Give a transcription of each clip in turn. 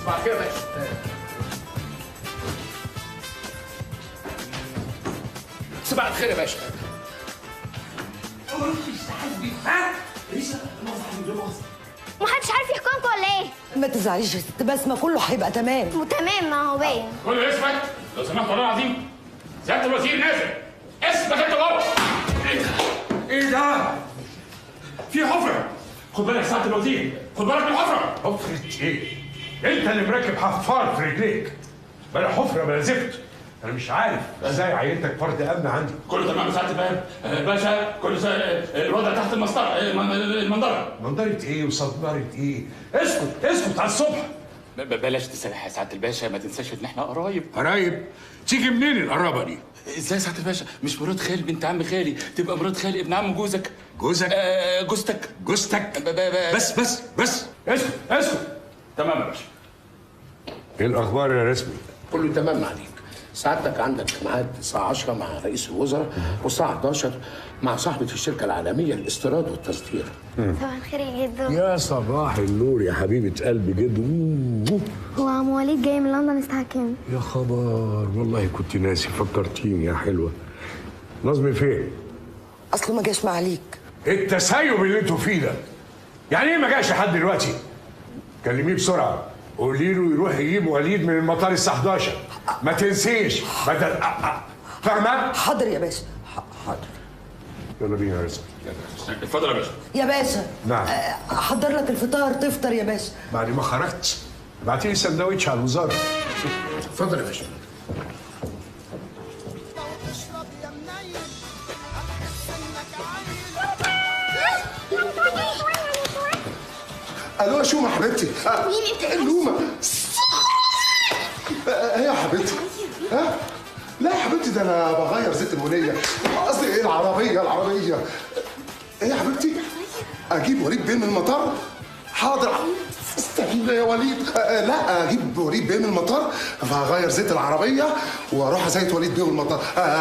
صباح الخير يا باشا. صباح الخير يا باشا. محدش عارف يحكمكم ولا ايه؟ ما تزعليش يا ست بسمة، كله هيبقى تمام. وتمام ما هو باين. كله اسمك لو سمحت والله العظيم. سيادة الوزير نازل. اثبت انت جوه. ايه ده؟ ايه ده؟ في حفرة. خد بالك سيادة الوزير، خد بالك من الحفرة. حفرة ايه؟ انت اللي مركب حفار في رجليك. بلا حفرة بلا زفت. انا مش عارف ازاي عينتك فرد امن عندي. كله تمام يا سعادة الباشا، كله الوضع تحت المسطره، المنظره. منظره ايه وصدمره ايه؟ اسكت اسكت على الصبح. بلاش تسرح يا سعادة الباشا، ما تنساش ان احنا قرايب. قرايب؟ تيجي منين القرابة دي؟ ازاي يا سعادة الباشا؟ مش مرات خالي بنت عم خالي تبقى مرات خالي ابن عم جوزك؟ جوزك؟ جوزتك. جوزتك؟ بس بس بس اسكت اسكت. تمام يا باشا. ايه الاخبار يا رسمي؟ كله تمام عليك. سعادتك عندك ميعاد الساعة 10 مع رئيس الوزراء والساعة 11 مع صاحبة الشركة العالمية للاستيراد والتصدير. صباح الخير يا جدو. يا صباح النور يا حبيبة قلبي جدو. هو عم وليد جاي من لندن الساعة كام؟ يا خبر والله كنت ناسي، فكرتيني يا حلوة. نظمي فين؟ أصله ما جاش معاليك. التسيب اللي انتوا فيه ده. يعني ايه ما جاش لحد دلوقتي؟ كلميه بسرعة، قولي له يروح يجيب وليد من المطار الساعة 11. ما تنسيش بدل فاهمة؟ حاضر يا باشا، حاضر. يلا بينا يا رزق. اتفضل يا باشا. يا باشا. نعم. احضر لك الفطار تفطر يا باشا. بعد ما خرجت ابعتي لي سندوتش على الوزارة. اتفضل يا باشا. الو يا شومة حبيبتي. لومة. ايه يا حبيبتي؟ ها؟ لا يا حبيبتي ده انا بغير زيت المونية، قصدي ايه العربية العربية. ايه يا حبيبتي؟ اجيب وليد بيه من المطار؟ حاضر. استنى يا وليد. لا اجيب وليد بيه من المطار، فهغير زيت العربية واروح ازيت وليد بيه المطار،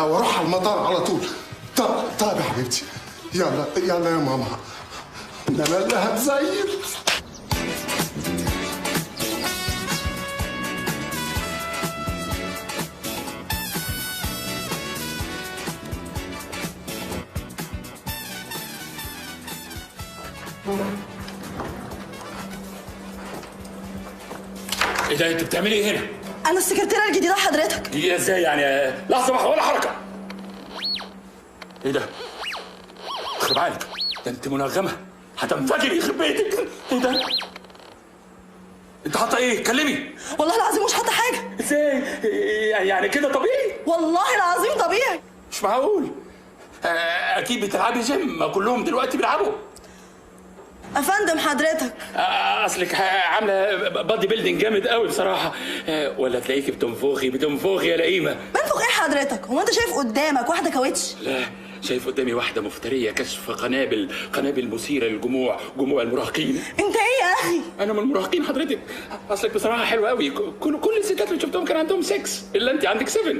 واروح على المطار على طول. طب يا حبيبتي، يلا يلا يا ماما، ده انا اللي هتزيت. ايه ده؟ انت بتعملي ايه هنا؟ انا السكرتيره الجديدة حضرتك. جديدة ازاي يعني؟ لحظة واحدة، ولا حركة. ايه ده؟ خرب عقلك، ده انت منغمه، هتنفجري يخرب بيتك. ايه ده؟ انت حاطه ايه؟ كلمي. والله العظيم مش حاطه حاجة. ازاي؟ يعني كده طبيعي؟ والله العظيم طبيعي. مش معقول. اكيد بتلعبي جيم، كلهم دلوقتي بيلعبوا. افندم حضرتك اصلك عامله body building جامد قوي بصراحة. ولا تلاقيكي بتنفخي بتنفخي يا لئيمه. بنفخ ايه حضرتك؟ هو انت شايف قدامك واحدة كاوتش؟ لا، شايف قدامي واحدة مفتريه، كشف قنابل، قنابل مثيرة للجموع، جموع المراهقين. انت ايه يا اخي؟ انا من المراهقين حضرتك. اصلك بصراحة حلوة قوي. كل الستات اللي شفتهم كان عندهم 6، الا انت عندك 7.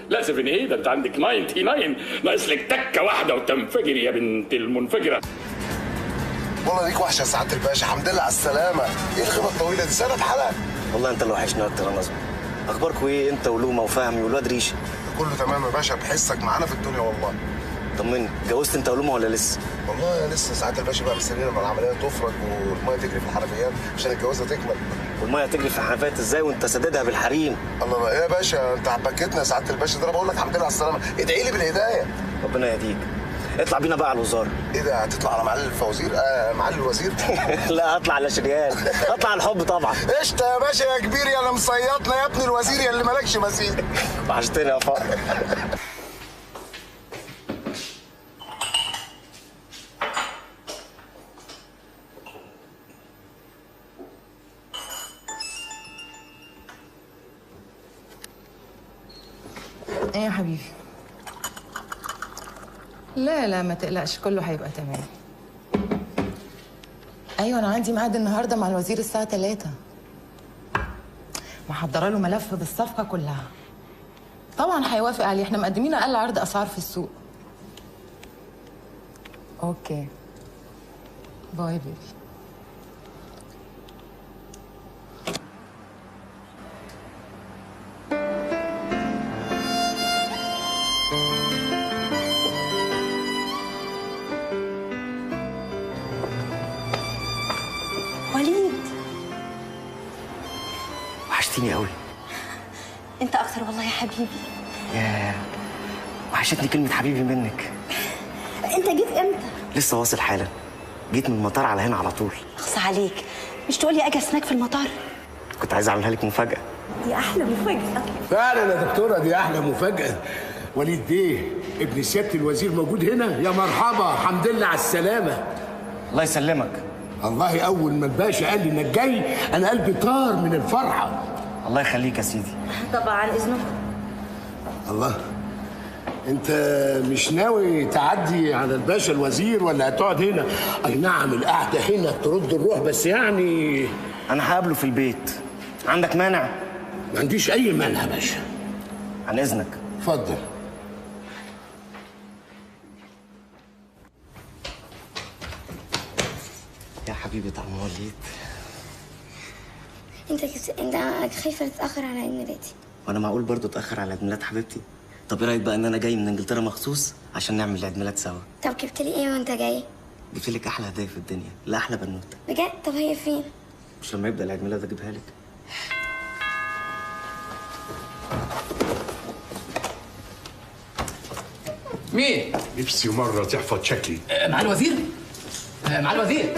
لا 7 ايه ده؟ انت عندك 99، ناقص لك تكه واحدة وتنفجري يا بنت المنفجره. والله ليك وحشة يا سعادة الباشا، الحمد لله على السلامة. ايه الخيبه الطويلة دي؟ سنة بحالها. والله انت اللي وحشني اكتر يا نظمي. اخباركوا ايه انت ولومه وفهمي والواد ريشه؟ كله تمام يا باشا، بحسك معانا في الدنيا والله. طمني، اتجوزت انت ولومه ولا لسه؟ والله لسه سعادة الباشا بقى مستنيين لما العملية تفرج والمية تجري في الحنفيات عشان الجوازه تكمل. والمية تجري في الحنفيات ازاي وانت سددها بالحريم؟ الله ايه يا باشا، انت عبكتنا يا سعادة الباشا. ده انا بقول لك الحمد لله على السلامة، ادعي لي بالهداية. ربنا يهديك. اطلع بينا بقى على الوزارة. ايه ده، هتطلع على معالي الفوازير؟ معالي الوزير؟ لا هطلع على شريان، هطلع على الحب طبعا. قشطه يا باشا يا كبير، يا اللي مصيطنا يا ابن الوزير، يا اللي مالكش مثيل. وحشتني يا فقر. ايه يا حبيبي؟ لا لا ما تقلقش، كله هيبقى تمام. ايوه انا عندي ميعاد النهارده مع الوزير الساعة 3. محضرة له ملف بالصفقه كلها. طبعا هيوافق عليه، احنا مقدمين اقل عرض اسعار في السوق. okay bye baby. وليد وحشتيني قوي. انت اكتر والله يا حبيبي. ياه وحشتني كلمة حبيبي منك. انت جيت امتى؟ لسه واصل حالا، جيت من المطار على هنا على طول. اخص عليك، مش تقولي اجي اسناك في المطار؟ كنت عايز اعملها لك مفاجأة. دي احلى مفاجأة فعلا يا دكتورة، دي احلى مفاجأة. وليد بيه ابن سيادة الوزير موجود هنا؟ يا مرحبا، الحمد لله على السلامة. الله يسلمك. والله اول ما الباشا قال لي انك جاي انا قلبي طار من الفرحة. الله يخليك يا سيدي. طبعا اذنكم. الله، انت مش ناوي تعدي على الباشا الوزير ولا هتقعد هنا؟ اي نعم القعدة هنا ترد الروح، بس يعني انا هقابله في البيت. عندك مانع؟ ما عنديش اي مانع يا باشا. عن اذنك. اتفضل. يا حبيبي طعم وليد. انت خايفة تتاخر على عيد ميلادي. وانا معقول برضه اتاخر على عيد ميلاد حبيبتي؟ طب ايه رايك بقى ان انا جاي من انجلترا مخصوص عشان نعمل عيد ميلاد سوا؟ طب جبت لي ايه وانت جاي؟ جبت لك احلى هدايا في الدنيا، لا احلى بنوته. بجد؟ طب هي فين؟ مش لما يبدا العيد ميلاد اجيبها لك. مين؟ نفسي مرة تحفظ شكلي. مع الوزير؟ مع الوزير.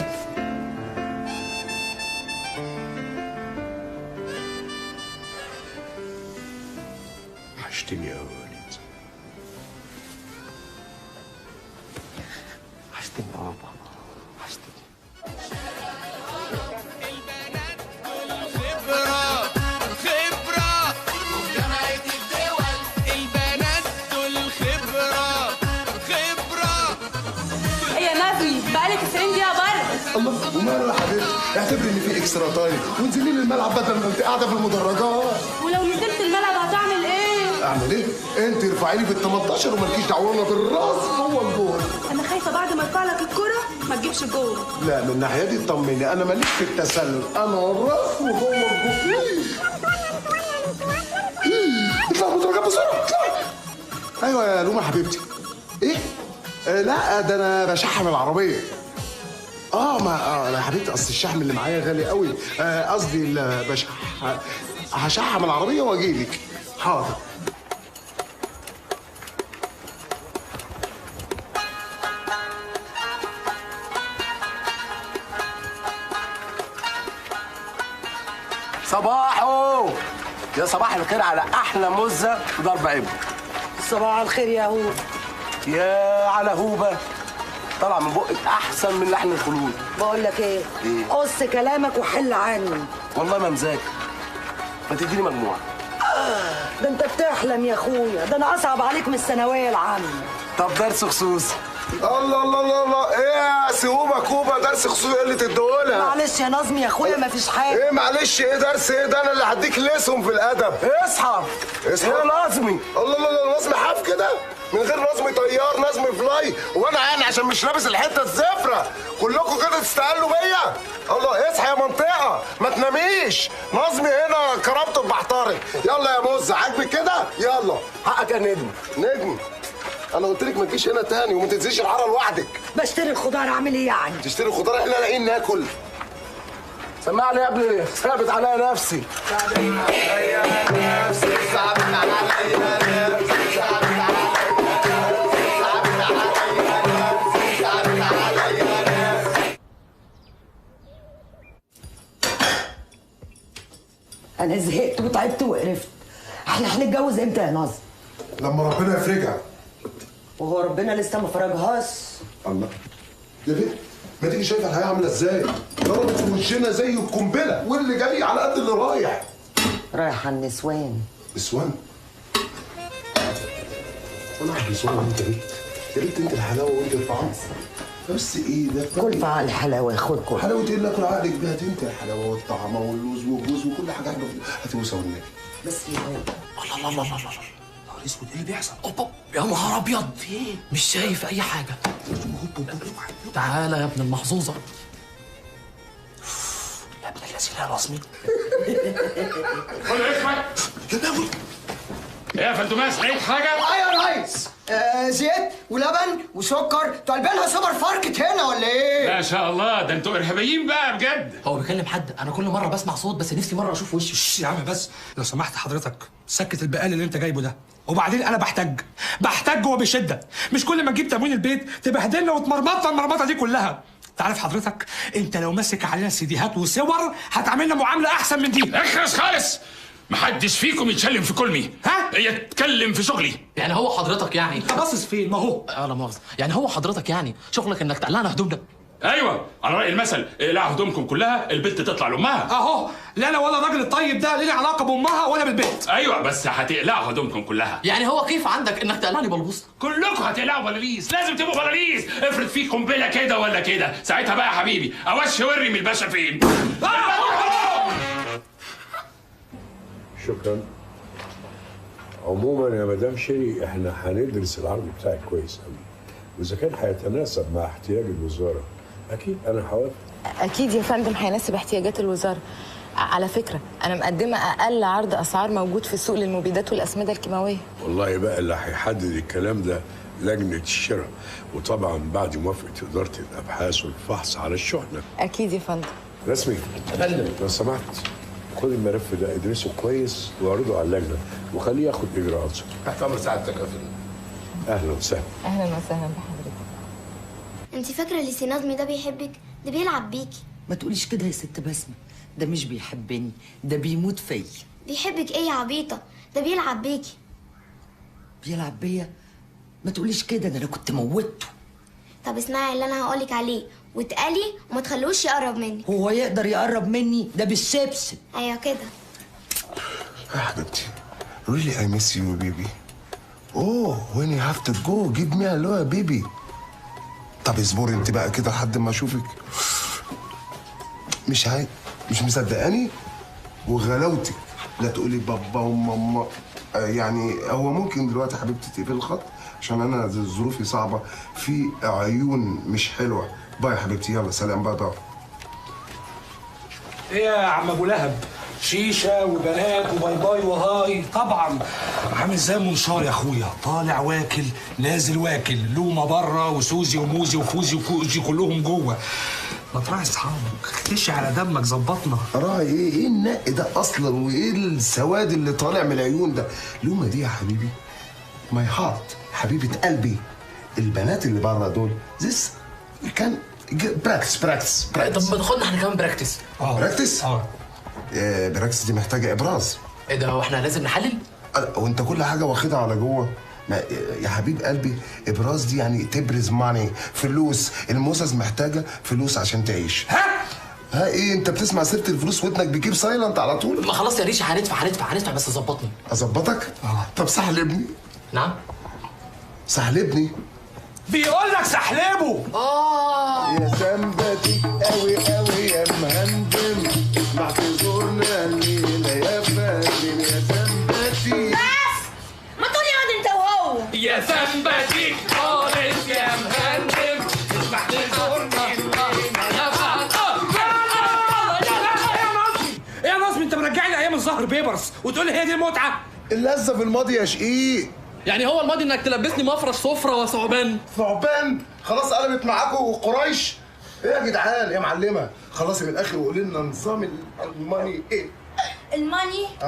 وحشتني قوي يا وليد. وحشتني قوي يا بابا، وحشتني. البنات دول خبرة خبرة جامعة الدول. البنات دول خبرة خبرة. يا نبي بقالك 90 دقيقة بره. الله، وماله يا حبيبتي؟ اعتبري ان في extra time وانزلي لي الملعب بدل ما انت قاعدة في المدرجات. ولو نزلت الملعب هتعمل ايه؟ اعمل ايه؟ انت ارفعي لي في ال 18 ومالكيش دعوه بالراس جوه الجول. انا خايفة بعد ما ارفع لك الكره ما تجيبش جول. لا من الناحية دي اطمني، انا ماليش في التسلل، انا الراس وجوه الجول. اطلع المدرجات بسرعة، اطلع. ايوه يا لومه حبيبتي. ايه؟ لا ده انا بشحم العربية. ما يا حبيبتي اصل الشحم اللي معايا غالي قوي. قصدي هشحم العربية واجي لك. حاضر. صباحو يا صباح الخير على احلى مزه وضرب عبء. صباح الخير يا هوب. يا على هوبه طلع من بقك احسن من لحن الخلود. بقول لك ايه؟ قص كلامك وحل عني. والله ما مذاكر. ما تديني مجموعة. ده انت بتحلم يا اخويا، ده انا اصعب عليك من الثانوية العامة. طب درس خصوصي. الله الله الله الله، ايه يا سيوبه كوبا درس خصوصي قلة الدولة؟ معلش يا نظمي يا اخويا مفيش حاجة. ايه معلش ايه درس ايه ده؟ انا اللي هديك لسهم في الادب. اصحى اصحى يا نظمي. الله الله الله، نظمي حاف كده من غير نظم طيار، نظم فلاي، وانا يعني عشان مش لابس الحتة الزفره كلكم كده تستقلوا بيا؟ الله اصحى يا منطقة ما تناميش، نظمي هنا كرامته بحترق. يلا يا مز عاجبك كده؟ يلا حقك يا نجم. نجم انا قلت لك ما تجيش هنا تاني وما تنزليش الحارة لوحدك. بشتري الخضار اعمل ايه يعني؟ تشتري الخضار احنا لاقيين ناكل. سمعني يا ابني، ثابت عليا نفسي. ثابت عليا نفسي، ثابت عليا نفسي، ثابت عليا نفسي. انا زهقت وتعبت وقرفت. احنا هنتجوز امتى يا ناظم؟ لما ربنا يفرجها. وهو ربنا لسه ما فرجهاش؟ الله يا بنت ما تيجي شايفه الحياة عامله ازاي؟ ضربت في وشنا زي القنبلة، واللي جاي على قد اللي رايح. رايح على النسوان. نسوان؟ انا عارف نسوان انت يا بنت. يا بنت انت الحلاوة وانت الطعام. بس ايه ده؟ كل في عقل حلاوة يا اخويا، كل. حلاوة ايه اللي اكل عقلك بيها؟ دي انت الحلاوة والطعمه واللوز والجوز وكل حاجة حلوة. هتوصل والنبي. بس يا الله الله الله الله الله، نهار اسود، ايه اللي بيحصل؟ اوبا يا نهار ابيض، مش شايف اي حاجة. تعالى يا ابن المحظوظه. يا ابن الذين يا نظمي. خد اسمك. يا لهوي. ايه يا فندماس لقيت حاجة؟ ايوه يا ريس، زيت ولبن وسكر. انتوا قلبينها سوبر ماركت هنا ولا ايه؟ ما شاء الله ده انتوا ارهابيين بقى بجد. هو بيكلم حد؟ انا كل مرة بسمع صوت بس نفسي مرة اشوف وشه. يا عم بس لو سمحت حضرتك سكت البقال اللي انت جايبه ده. وبعدين انا بحتج وبشدة. مش كل ما تجيب تموين البيت تبهدلنا وتمرمطنا المرمطه دي كلها. تعرف حضرتك انت لو ماسك علينا سيديهات وصور هتعملنا معاملة احسن من دي. اخرس خالص، محدش فيكم يتكلم في كلمي. ها؟ يتكلم في شغلي. يعني هو حضرتك يعني انت باصص فين؟ ما هو لا مؤاخذة، يعني هو حضرتك يعني شغلك انك تقلعنا هدومنا؟ ايوه على راي المثل اقلعوا هدومكم كلها البنت تطلع لامها. اهو لا انا ولا الراجل الطيب ده ليه علاقة بامها ولا بالبنت. ايوه بس هتقلعوا هدومكم كلها. يعني هو كيف عندك انك تقلعني بلبوس؟ كلكم هتقلعوا بلاليس، لازم تبقوا بلاليس. افرض في قنبلة كده ولا كده، ساعتها بقى يا حبيبي اوش وري من الباشا فين. شكرا. عموما يا مدام شيري احنا هندرس العرض بتاعك كويس قوي، واذا كان هيتناسب مع احتياج الوزارة اكيد انا هوافق. اكيد يا فندم هيناسب احتياجات الوزارة. على فكرة انا مقدمه اقل عرض اسعار موجود في السوق للمبيدات والاسمده الكيماوية. والله بقى اللي هيحدد الكلام ده لجنة الشراء، وطبعا بعد موافقة ادارة الابحاث والفحص على الشحنة. اكيد يا فندم. رسمي فندم لو سمحت خد الملف ده ادرسه كويس واعرضه على اللجنة وخليه ياخد اجراءاته. تحت امر سعادتك يا فندم. اهلا وسهلا. اهلا وسهلا بحضرتك. انت فاكره اللي سي نظمي ده بيحبك؟ ده بيلعب بيكي. ما تقوليش كده يا ست بسمه، ده مش بيحبني، ده بيموت فيا. بيحبك ايه يا عبيطه؟ ده بيلعب بيكي. بيلعب بيا؟ ما تقوليش كده، ده انا كنت موتته. طب اسمعي اللي انا هقولك عليه واتقلي وما تخلوش يقرب مني. هو يقدر يقرب مني؟ ده بالشبشب. ايوه كده يا حبيبتي. Really I miss you baby. Oh when you have to go give me a hello baby. طب اصبري انت بقى كده لحد ما اشوفك. مش عايز، مش مصدقاني؟ وغلاوتك لا تقولي بابا وماما. يعني هو ممكن دلوقتي حبيبتي تقفل الخط عشان انا ظروفي صعبة، في عيون مش حلوة. bye يا حبيبتي، يلا سلام، bye bye. ايه يا عم ابو لهب؟ شيشة وبنات و bye bye و hi. طبعا عامل زي منشار يا اخويا، طالع واكل نازل واكل، لومه بره وسوزي وموزي وفوزي وكوزي كلهم جوه. ما تراعي اصحابك، اختشي على دمك، ظبطنا. راعي ايه؟ ايه النق ده اصلا؟ وايه السواد اللي طالع من العيون ده؟ لومه دي يا حبيبي my heart، حبيبه قلبي. البنات اللي بره دول this كان practice practice practice. طب ما تاخدنا احنا كمان practice. practice؟ practice دي محتاجه ابراز. ايه ده، هو احنا لازم نحلل؟ وانت كل حاجة واخدها على جوه. ما يا حبيب قلبي، ابراز دي يعني تبرز money، فلوس. الموسس محتاجه فلوس عشان تعيش. ها ايه، انت بتسمع سيره الفلوس ودنك بيجيب silent على طول؟ ما خلاص يا ريشه، هندفع هندفع هندفع، بس ظبطني. اظبطك؟ طب سحلبني. نعم؟ سحلبني. بيقول لك سحلبه. يا سمباتيك قوي قوي يا مهندم، اسمع تزورنا الليلة يا فندم. يا سمباتيك بس ما تقول يا واد انت وهو. يا سمباتيك خالص يا مهندم، اسمع تزورنا الليلة يا فندم. يا نصبي، ايه يا نصبي، انت مرجعني ايام الظهر بيبرس وتقول لي هي دي المتعة؟ اللذة في الماضي يا شقيق. يعني هو الماضي انك تلبسني مفرش سفره وثعبان؟ ثعبان؟ خلاص قلبت معاكم وقريش. ايه يا جدعان يا معلمه؟ خلصي من الاخر وقولي لنا نظام ال money ايه؟ ال money؟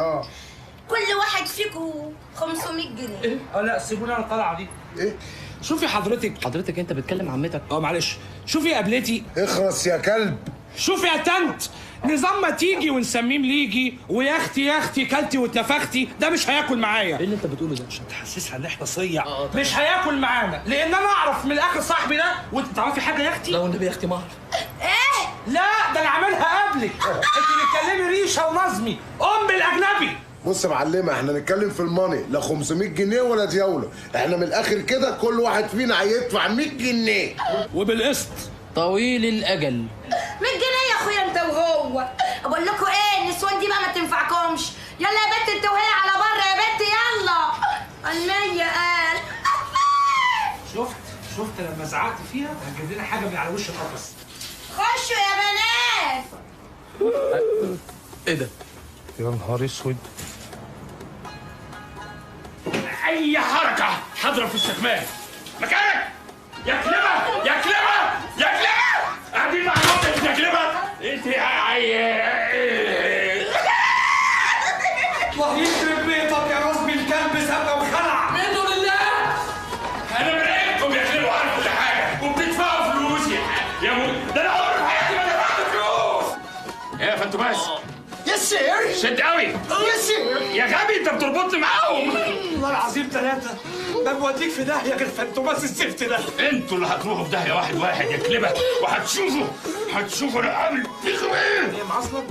كل واحد فيكم 500 جنيه. ايه؟ لا سيبونا على القلعة دي. ايه؟ شوفي حضرتك. حضرتك انت بتكلم عمتك؟ معلش. شوفي يا قبلتي. اخرس يا كلب. شوفي يا تنت، نظام ما تيجي ونسميه مليجي، ويا اختي يا اختي كلتي واتنفختي، ده مش هياكل معايا. ايه اللي انت بتقوله ده؟ عشان تحسسها ان احنا صيع. مش هياكل معانا، لان انا اعرف من الاخر صاحبي ده. وانت تعرفي حاجة يا اختي؟ لا والنبي يا اختي ما اعرف. ايه؟ لا ده انا عاملها قبلك. انت بتكلمي ريشه ونظمي ام الاجنبي. بص يا معلمه، احنا نتكلم في ال money، لا 500 جنيه ولا دياوله. احنا من الاخر كده كل واحد فينا هيدفع 100 جنيه وبالقسط طويل الاجل. 100 جنيه يا اخويا انت وهو. بقول لكم ايه، النسوان دي بقى ما تنفعكمش. يلا يا بنت انت وهي على بره يا بنت، يلا. المية قال. شفت لما زعقت فيها هتجيب لنا حاجة من على وش القفص. خشوا يا بنات. ايه ده؟ يا نهار اسود. اي حركة هضرب في الشكمان. مكانك يا كلبه يا كلبه يا كلبه، قاعدين مع بعض يا كلبه انت. الله يخرب بيتك يا رسمي، الكلب سابنا وخلع. منه لله. انا براقبكم يا كلبه وعارف كل حاجة، وبتدفعوا فلوس يا مو. ده انا عمري في حياتي ما دفعت فلوس. ايه يا فانتوماس؟ yes sir. شد قوي. yes sir. يا غبي انت بتربطني معاهم. والله العظيم ثلاثة، ده موديك في داهية غير فانتوماس الزفت ده. انتوا اللي هتروحوا في داهية واحد واحد يا كلبة، وهتشوفوا انا هعمل فيكم ايه. ايه معصلك؟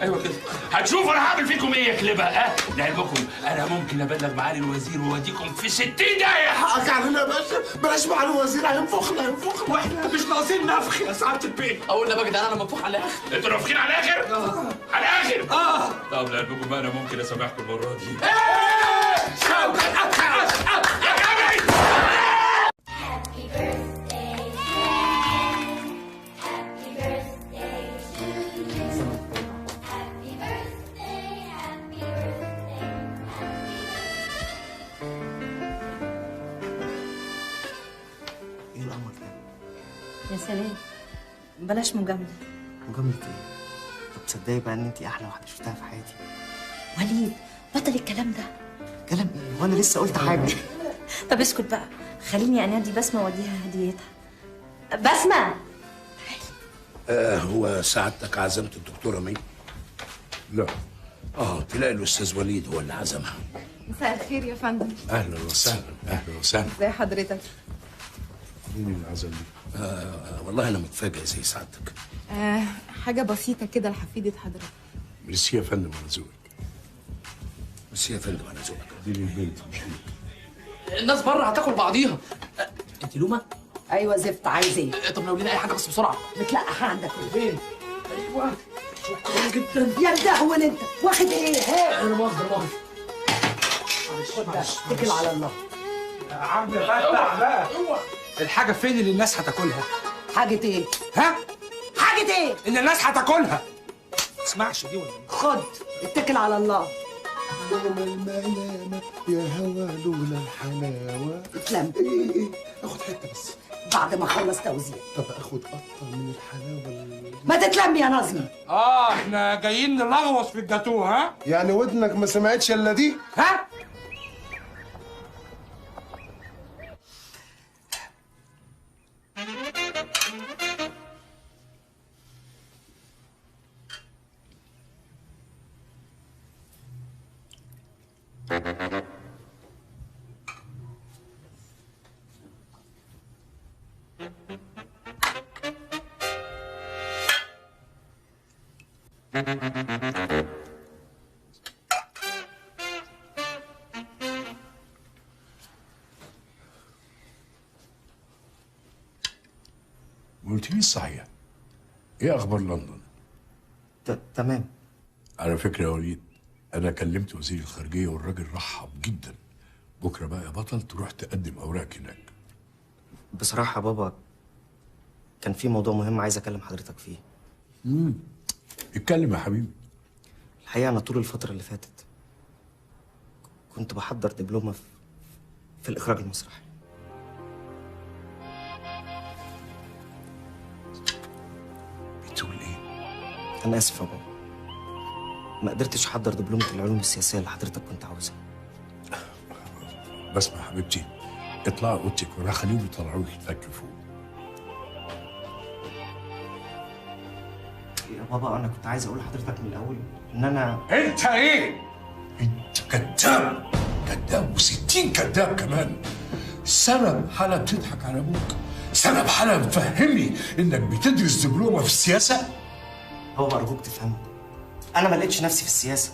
ايوه كده، هتشوفوا انا هعمل فيكم ايه يا كلبة. لعلمكم انا ممكن ابلغ معالي الوزير واوديكم في 60 داهية. حقك علينا يا باشا، بلاش معالي الوزير هينفخنا هينفخنا. واحنا مش ناقصين نفخ يا سعادة البيه. اقول لك يا جدعان انا منفوخ على الاخر. انتوا نافخين على الاخر؟ على الاخر. طب لعلمكم بقى انا ممكن اسامحكم المرة دي. يا غبي. ايه القمر ده؟ يا سلام، بلاش مجاملة. مجاملة ايه؟ طب تصدقي بقى ان انتي احلى واحدة شفتها في حياتي. وليد بطل الكلام ده. كلام ايه؟ وانا لسه قلت حاجة؟ طب اسكت بقى، خليني انادي بسمة واديها هديتها. بسمة. هو سعادتك عزمت الدكتورة مي؟ لا. تلاقي الأستاذ وليد هو اللي عزمها. مساء الخير يا فندم. أهلا وسهلا، أهلا وسهلا. ازي حضرتك؟ مين اللي عزم دي؟ والله أنا متفاجئ زي سعادتك. حاجة بسيطة كده لحفيدة حضرتك. ميرسي يا فندم على ذوقك. ميرسي يا فندم على ذوقك. دي للبنت مش ليك. الناس بره هتاكل بعضيها. انت لومه؟ ايوه زفت. عايز ايه؟ طب لو لينا اي حاجة بس بسرعة. متلقح عندك فين؟ ايوه شكرا جدا. يا مدهون انت واخد ايه؟ ها انا مؤاخذة معلش. اتكل على الله يا عم. فتح بقى. الحاجة فين اللي الناس هتاكلها؟ حاجة ايه؟ ها؟ حاجة ايه؟ اللي الناس هتاكلها. ما تسمعش دي ولا ايه؟ خد اتكل على الله. لولا الملامة يا هوا لولا الحلاوة. اتلم. ايه ايه اخد حتة بس بعد ما اخلص توزيع. طب اخد قطة من الحلاوة. ما تتلم يا نظمي. احنا جايين نلغوص في الجاتوه. ها؟ يعني ودنك ما سمعتش الا دي؟ ها؟ ما قلتليش صحيح، ايه اخبار لندن؟ تمام. على فكرة يا وليد، انا كلمت وزير الخارجية والراجل رحب جدا. بكره بقى يا بطل تروح تقدم اوراقك هناك. بصراحة بابا كان في موضوع مهم عايز اكلم حضرتك فيه. اتكلم يا حبيبي. الحقيقة انا طول الفترة اللي فاتت كنت بحضر دبلومه في الاخراج المسرحي. بتقول ايه؟ انا اسف يا بابا، ما قدرتش احضر دبلومه العلوم السياسية اللي حضرتك كنت عاوزها. بسمع حبيبتي، اطلعي اوضتك وانا هخليهم يطلعوك الفجر فوق. يا بابا انا كنت عايز اقول لحضرتك من الاول ان انا. انت ايه؟ انت كذاب، كذاب و60 كذاب كمان. سنة بحالها بتضحك على ابوك، سنة بحالها بتفهمني انك بتدرس دبلومه في السياسة. بابا ارجوك تفهمني، انا ما لقيتش نفسي في السياسة.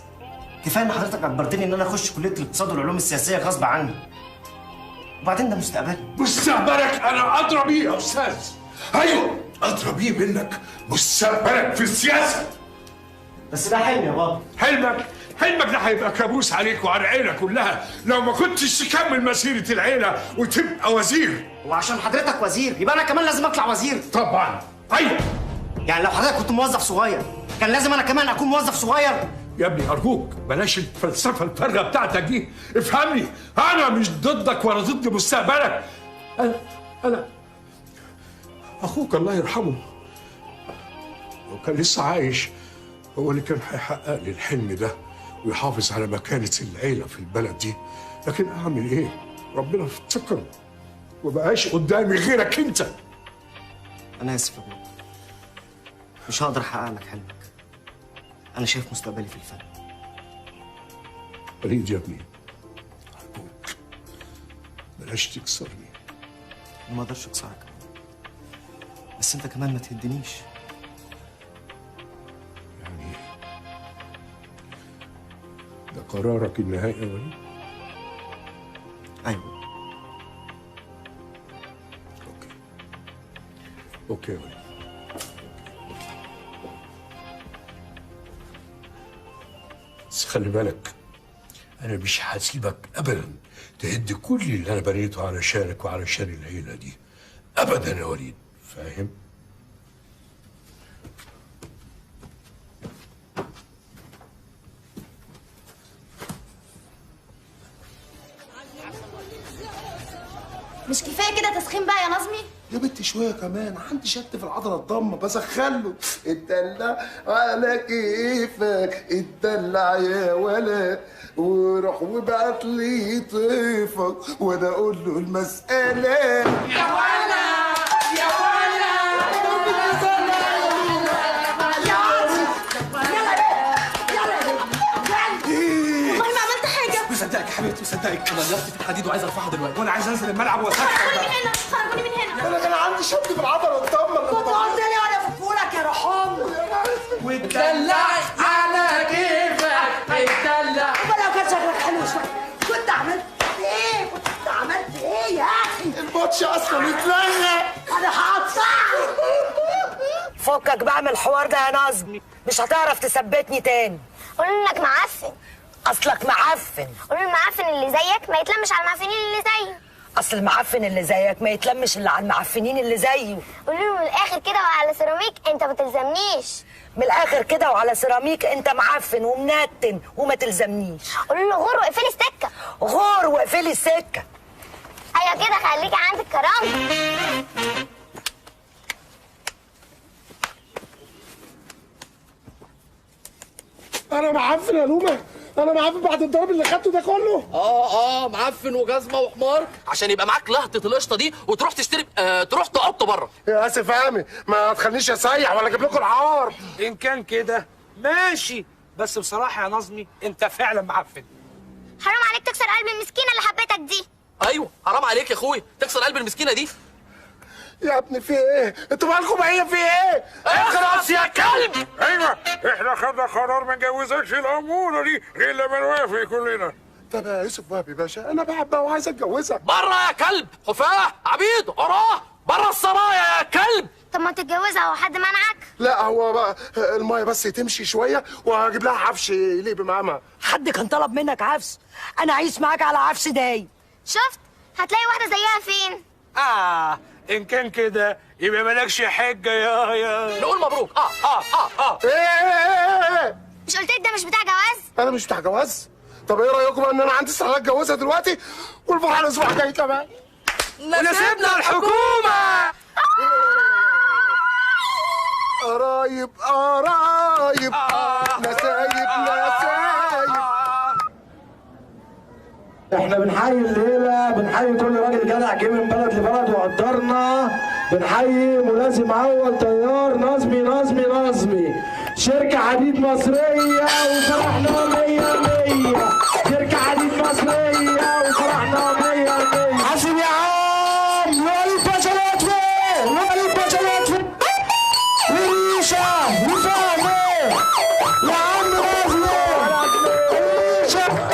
كفاية ان حضرتك اجبرتني ان انا اخش كليه الاقتصاد والعلوم السياسية غصب عني. وبعدين ده مستقبلي. مستقبلك انا ادرى بيه يا استاذ. ايوه ادرى بيه منك، مستقبلك في السياسة. بس ده حلمي يا بابا. حلمك؟ حلمك ده هيبقى كابوس عليك وعلى العيلة كلها لو ما كنتش تكمل مسيره العيلة وتبقى وزير. وعشان حضرتك وزير يبقى انا كمان لازم اطلع وزير؟ طبعا. ايوه. يعني لو حضرتك كنت موظف صغير كان لازم انا كمان اكون موظف صغير؟ يا ابني ارجوك بلاش الفلسفة الفارغة بتاعتك دي، افهمني، انا مش ضدك ولا ضد مستقبلك. انا اخوك الله يرحمه لو كان لسه عايش هو اللي كان هيحقق لي الحلم ده ويحافظ على مكانه العيلة في البلد دي، لكن اعمل ايه؟ ربنا افتكره ومبقاش قدامي غيرك انت. انا اسف يا بابا، مش هقدر احقق لك حلمك. أنا شايف مستقبلي في الفن. وليد يا ابني أرجوك بلاش تكسرني. أنا ما أقدرش أكسرك، بس أنت كمان ما تهدنيش. يعني ده قرارك النهائي يا وليد؟ أيوه. okay يا وليد. بس خلي بالك، أنا مش هسيبك أبداً تهد كل اللي أنا بنيته علشانك وعلشان العيلة دي أبداً يا وليد، فاهم؟ مش كفاية كده تسخين بقى يا نظمي؟ يا بنتي شوية كمان، عندي شد في العضلة الضمة بسخن له. اتدلع على كيفك، اتدلع يا ولا، وروح وابعت لي طيفك وانا اقول له المسالة. يا ولا يا ولا والله ما عملت حاجة. مصدقك يا حبيبتي، مصدقك. انا لياقتي في الحديد وعايز ارفعها دلوقتي، وانا عايز انزل الملعب واسخن. خرجوني من هنا، خرجوني من هنا. انا كان عندي شد في العضلة الضمة. كنت قلت لي وانا افكهولك يا رحام. واتدلع على كيفك، اتدلع. امال لو كان شكلك حلو شوية كنت عملت ايه؟ كنت عملت ايه يا اخي؟ الماتش اصلا اتلغى. انا هقطعك. فكك بقى من الحوار ده يا نظمي، مش هتعرف تثبتني تاني. قول انك معفن. اصلك معفن. قول المعفن اللي زيك ما يتلمش على المعفنين اللي زيه. اصل المعفن اللي زيك ما يتلمش الا على المعفنين اللي زيه. قول له من الاخر كده وعلى سيراميك انت ما تلزمنيش. من الاخر كده وعلى سيراميك انت معفن ومنتن وما تلزمنيش. قول له غور واقفلي السكة. غور واقفلي السكة. ايوه كده، خليكي عندك كرامة. انا معفن يا لومه، انا معفن بعد الضرب اللي خدته ده كله. معفن وجزمه وحمار، عشان يبقى معاك لهطه القشطه دي وتروح تشتري تروح تقط بره. يا اسف يا عمي، ما تخلينيش اسيح ولا اجيب لكم العار. ان كان كده ماشي، بس بصراحة يا نظمي انت فعلا معفن. حرام عليك تكسر قلب المسكينة اللي حبيتك دي. ايوه حرام عليك يا اخويا تكسر قلب المسكينة دي. يا ابني في ايه؟ انتوا مالكم هي في ايه؟ اخرس يا كلب. ايوه احنا خدنا قرار ما نجوزكش الاموره دي غير لما نوافق كلنا. طب يا يوسف وهبي باشا، انا بحبها وعايز اتجوزها. بره يا كلب، حفاة عبيد عراه، بره السرايا يا كلب. طب ما تتجوزها، هو حد منعك؟ لا هو بقى المايه بس تمشي شوية وهجيب لها عفش يليق بمقامها. حد كان طلب منك عفش؟ انا عايش معاك على عفش داي. شفت؟ هتلاقي واحدة زيها فين؟ ان كان كده يبقى مالكش حجه يا نقول مبروك. ايه ايه ايه؟ مش قلت لك ده مش بتاع جواز؟ انا مش بتاع جواز؟ طب ايه رايكم بقى ان انا عندي استعداد اتجوزها دلوقتي والفرح الاسبوع الجاي كمان؟ نسيبنا الحكومة. قرايب قرايب نسايب نسايب. احنا بنحيي الليلة، بنحيي كل راجل جدع جه من بلد لبلد وقدرنا. بنحيي ملازم اول طيار نظمي نظمي نظمي، شركة حديد مصرية وفرحنا 100 100، شركة حديد مصرية وفرحنا 100 100. حاسب يا عم، وليد باشا لطفي، وليد باشا لطفي، وريشه وفهمي يا عم نظمي، ريشه.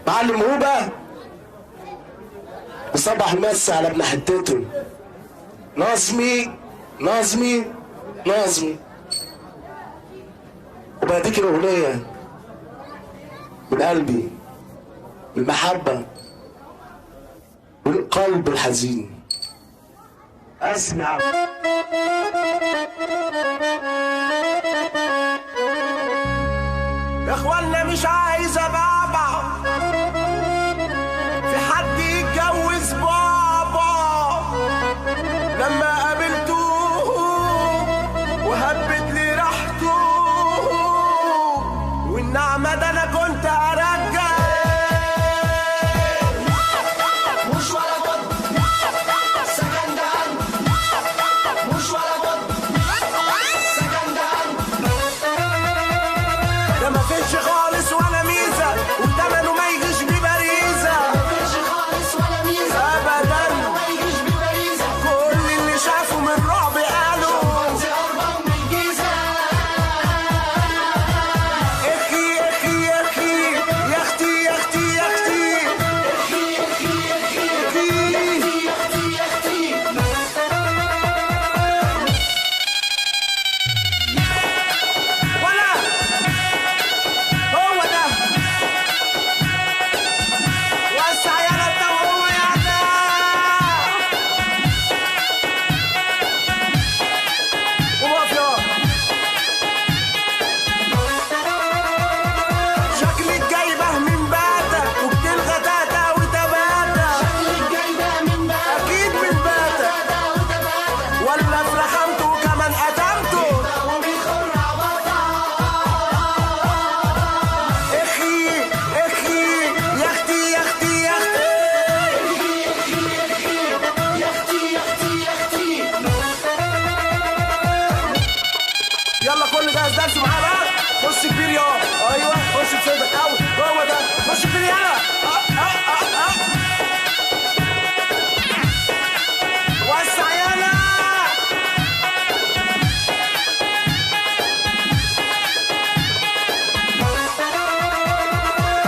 معلم هوبا بصبح المس على ابن حتته. نظمي نظمي نظمي. وبهديك الأغنية من قلبي، بالمحبة والقلب الحزين. أسمع يا اخوانا، مش عايز ابعبع في حد يتجوز بابا. لما قابلته وهبت لي ريحته والنعمة ده انا كنت ارجع. مش ولا بد سكن ده، مش ولا بد سكن ده، ده مفيش خالص ولا ميزة. يلا كل ده درس معايا بقى. خش كبير يا، ايوه خش بصدرك قوي، هو ده، خش كبير يلا. وسع يلا.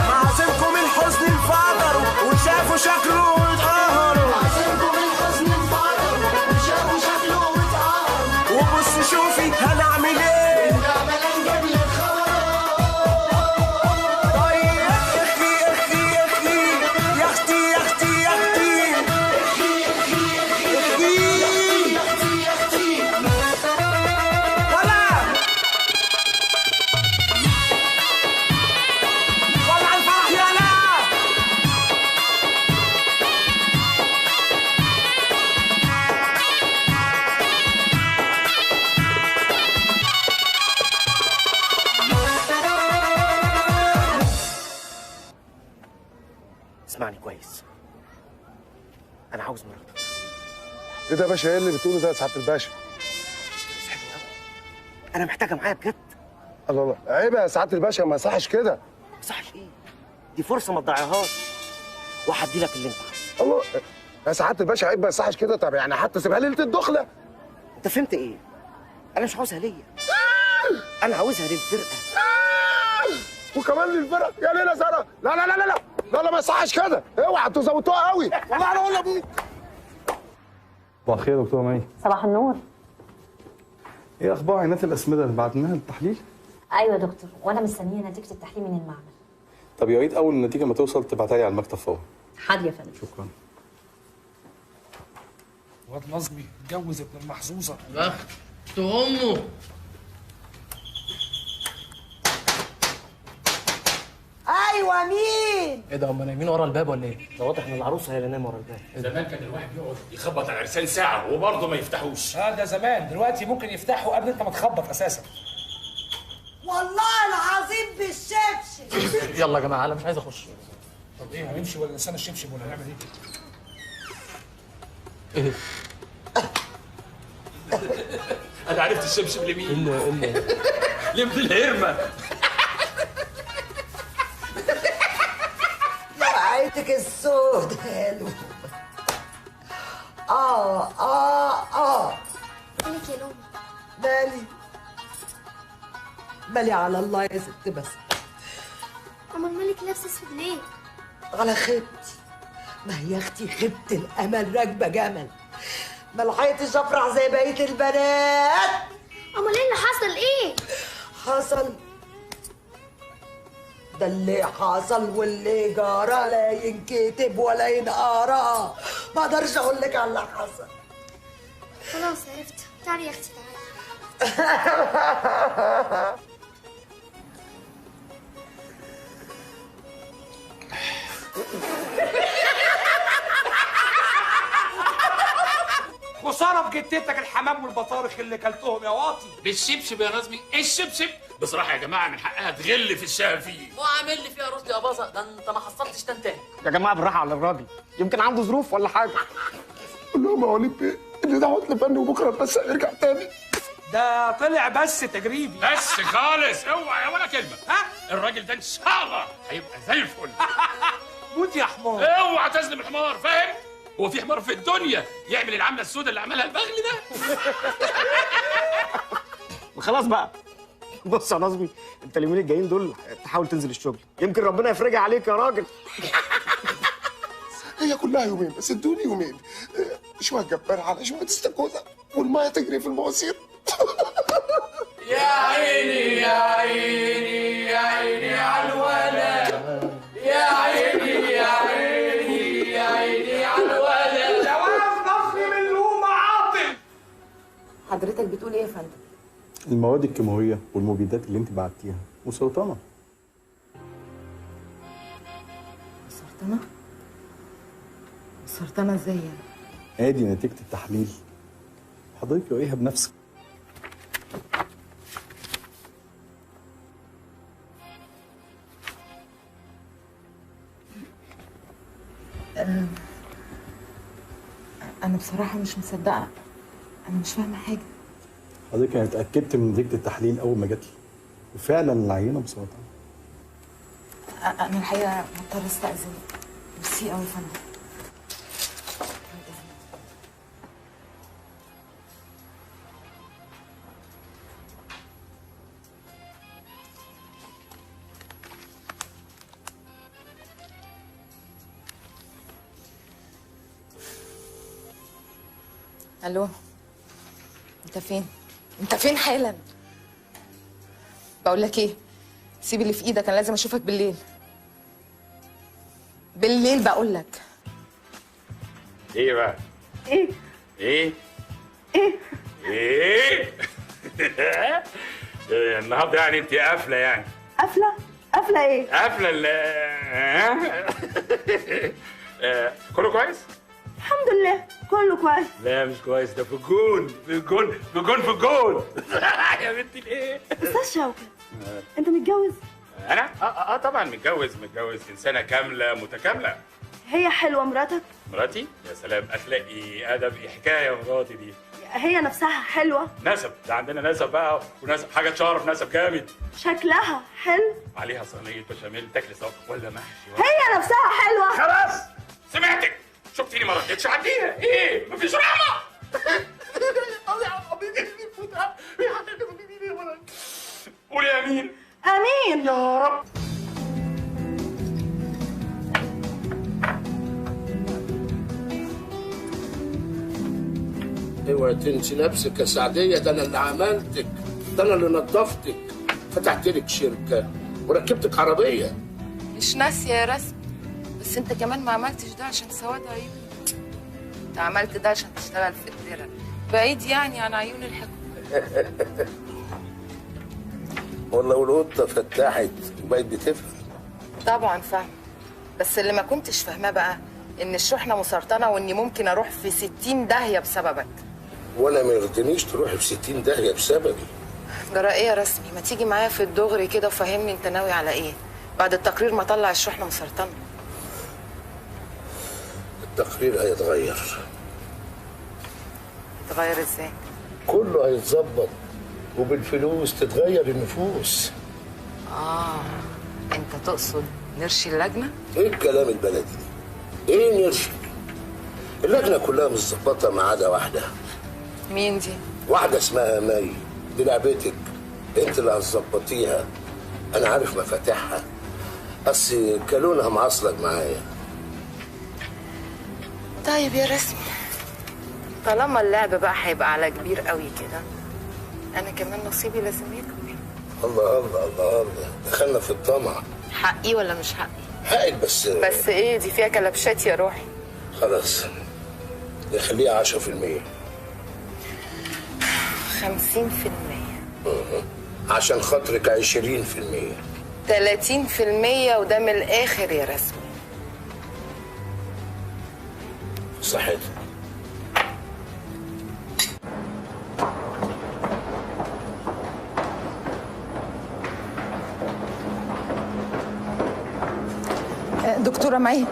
معازمكم الحزن انفجروا وشافوا شكله واتقهروا. معازمكم الحزن انفجروا وشافوا شكله واتقهروا. وبص شوفي هنعمل ايه. طيب اخي اخي اخي يا اختي يا اختي يا اختي اخي اخي اخي يا اختي يا اختي ولا ولع الفرح يلا. اسمعني كويس، انا عاوز مراتك. ايه ده يا باشا؟ ايه اللي بتقوله ده يا سعادة الباشا؟ انا محتاجه معايا بجد. الله الله، عيب يا سعادة الباشا، ما يصحش كده. ما يصحش ايه؟ دي فرصة ما تضيعهاش، وهدي لك اللي انت عايزه. الله يا سعادة الباشا عيب، ما يصحش كده. طب يعني حتى سيبها ليلة الدخلة. انت فهمت ايه؟ انا مش عاوزها ليا، انا عاوزها للفرقة. وكمان للفرقة يا ليلى ساره. لا لا لا لا لا لا، ما يصحش كده، اوعى انتوا زودتوها قوي. والله انا اقول لابوك. صباح الخير يا دكتورة مي. صباح النور. ايه اخبار عينات الاسمده اللي بعتناها للتحليل؟ ايوه يا دكتور، وانا مستنيه نتيجة التحليل من المعمل. طب يا ريت اول النتيجة ما توصل تبعتها لي على المكتب فورا. حاضر يا فندم. شكرا. واد نظمي اتجوز ابن المحظوظه. بخت امه. ايوه مين؟ ايه ده، هم نايمين ورا الباب ولا ايه؟ ده واضح ان العروسة هي اللي نايمة ورا الباب. زمان كان الواحد يقعد يخبط على العرسان ساعة وبرضه ما يفتحوش. ده زمان، دلوقتي ممكن يفتحوا قبل انت ما تخبط اساسا. والله العظيم بالشبشب. يلا يا جماعة انا مش عايز اخش. طب ايه، هنمشي ولا نستنى الشبشب ولا هنعمل ايه؟ ايه؟ انا عرفت الشبشب لمين؟ الا لابن الهرمه. عيتك السود حلو. اه اه اه مالك يا لومة؟ مالي مالي على الله يا ست. بس امال مالك لابسه اسود ليه؟ على خيبتي، ما هي اختي خيبة الامل راكبه جمل. ما لحقتش افرح زي بقية البنات. امال ايه اللي حصل؟ ايه حصل؟ ده اللي حصل واللي جرى لا ينكتب ولا ينقرا. ما اقدرش اقول لك على اللي حصل. خلاص عرفت، تعالي يا اختي تعالي. خسارة في جتتك الحمام والبطارخ اللي كلتهم يا واطي. بالشبشب يا نظمي، الشبشب. بصراحة يا جماعة من حقها تغل في الشافي. وعامل لي فيها رشدي يا باظه، ده انت ما حصلتش تنتهي. يا جماعة بالراحة على الراجل، يمكن عنده ظروف ولا حاجة. قول لهم يا وليد بيه ان ده عطل فني وبكره بس هيرجع تاني. ده طلع بس تجريبي. بس خالص، اوعى ولا كلمة. ها الراجل ده ان شاء الله هيبقى زي الفل. موت يا حمار. اوعى تظلم الحمار، فاهم؟ هو في حمار في الدنيا يعمل العملة السوداء اللي عملها البغل ده؟ خلاص بقى. بص يا نظمي، انت اليومين الجايين دول تحاول تنزل الشغل، يمكن ربنا يفرجها عليك يا راجل. هي كلها يومين بس، ادوني يومين، شوية جبار على شوية استاكوزا والمية تجري في المواسير. يا عيني يا عيني يا عيني على الولد، يا عيني يا عيني يا عيني على الولد. جواز نظمي من لومه عاطل. حضرتك بتقول ايه يا فندم؟ المواد الكيماوية والمبيدات اللي انت بعتيها مسرطنه. مسرطنه؟ مسرطنه ازاي يعني؟ ادي نتيجة التحليل، حضرتك قريها بنفسك. أنا بصراحة مش مصدقة، أنا مش فاهمة حاجة. حضرتك انا اتاكدت من نتيجة التحليل اول ما جات لي، وفعلا العينة مسرطنه. انا الحقيقة مضطرة استاذن. ميرسي قوي يا فندم. الو، انت فين؟ انت فين حالا؟ بقول لك ايه، سيب اللي في ايدك، انا لازم اشوفك بالليل. بالليل بقول لك. ايه بقى؟ ايه؟ ايه؟ ايه؟ ايه؟ النهارده يعني انت قافله يعني؟ قافله؟ قافله ايه؟ قافله ال كله كويس؟ الحمد لله كله كويس. لا مش كويس، ده في الجون في الجون في الجون في الجون. يا بنتي الايه؟ استاذ شوكت، انت متجوز؟ انا؟ اه طبعا متجوز، متجوز انسانه كاملة متكاملة. هي حلوة مراتك؟ مراتي؟ يا سلام، اخلاقي ادبي حكاية مراتي دي. هي نفسها حلوة؟ نسب، ده عندنا نسب بقى، ونسب حاجة تشرف، نسب جامد. شكلها حلو؟ عليها صينية بشاميل تاكلي صف ولا محشي ولا... هي نفسها حلوة؟ خلاص سمعتك، شفتيني ما ردتش عديها. ايه؟ مفيش رحمه. قولي امين. امين يا رب. اوعي تنسي نفسك يا سعديه، ده انا اللي عملتك، ده انا اللي نظفتك، فتحت لك شركة وركبتك عربية. مش ناسيه يا رسمي، بس انت كمان ما عملتش ده عشان سواد عيوني، انت عملت ده عشان تشتغل في الدرة بعيد يعني عن عيون الحكومة. والله والقطه فتحت وبقت بتفهم. طبعا فاهمه، بس اللي ما كنتش فاهماه بقى ان الشحنة مسرطنه واني ممكن اروح في 60 داهية بسببك. وانا ما يرضينيش تروحي في 60 داهية بسببي. جرى ايه يا رسمي؟ ما تيجي معايا في الدغري كده وفهمني انت ناوي على ايه بعد التقرير ما طلع الشحنة مسرطنه. التقرير هيتغير. يتغير ازاي؟ كله هيتظبط، وبالفلوس تتغير النفوس. انت تقصد نرشي اللجنة؟ ايه الكلام البلدي ده؟ ايه نرشي؟ اللجنة كلها متظبطه ما عدا واحدة. مين دي؟ واحدة اسمها مي، دي لعبتك، انت اللي هتظبطيها، انا عارف مفاتيحها، اصل كلونها معصلك معايا. طيب يا رسمي، طالما اللعب بقى هيبقى على كبير قوي كده، انا كمان نصيبي لازم يكبر. الله الله الله الله، دخلنا في الطمع. حقي ولا مش حقي؟ حقك، بس بس ايه دي فيها كلبشات يا روحي. خلاص نخليها 10%. 50%. عشان خاطرك 20%. 30%، وده من الاخر يا رسمي. صحتك. دكتورة معي،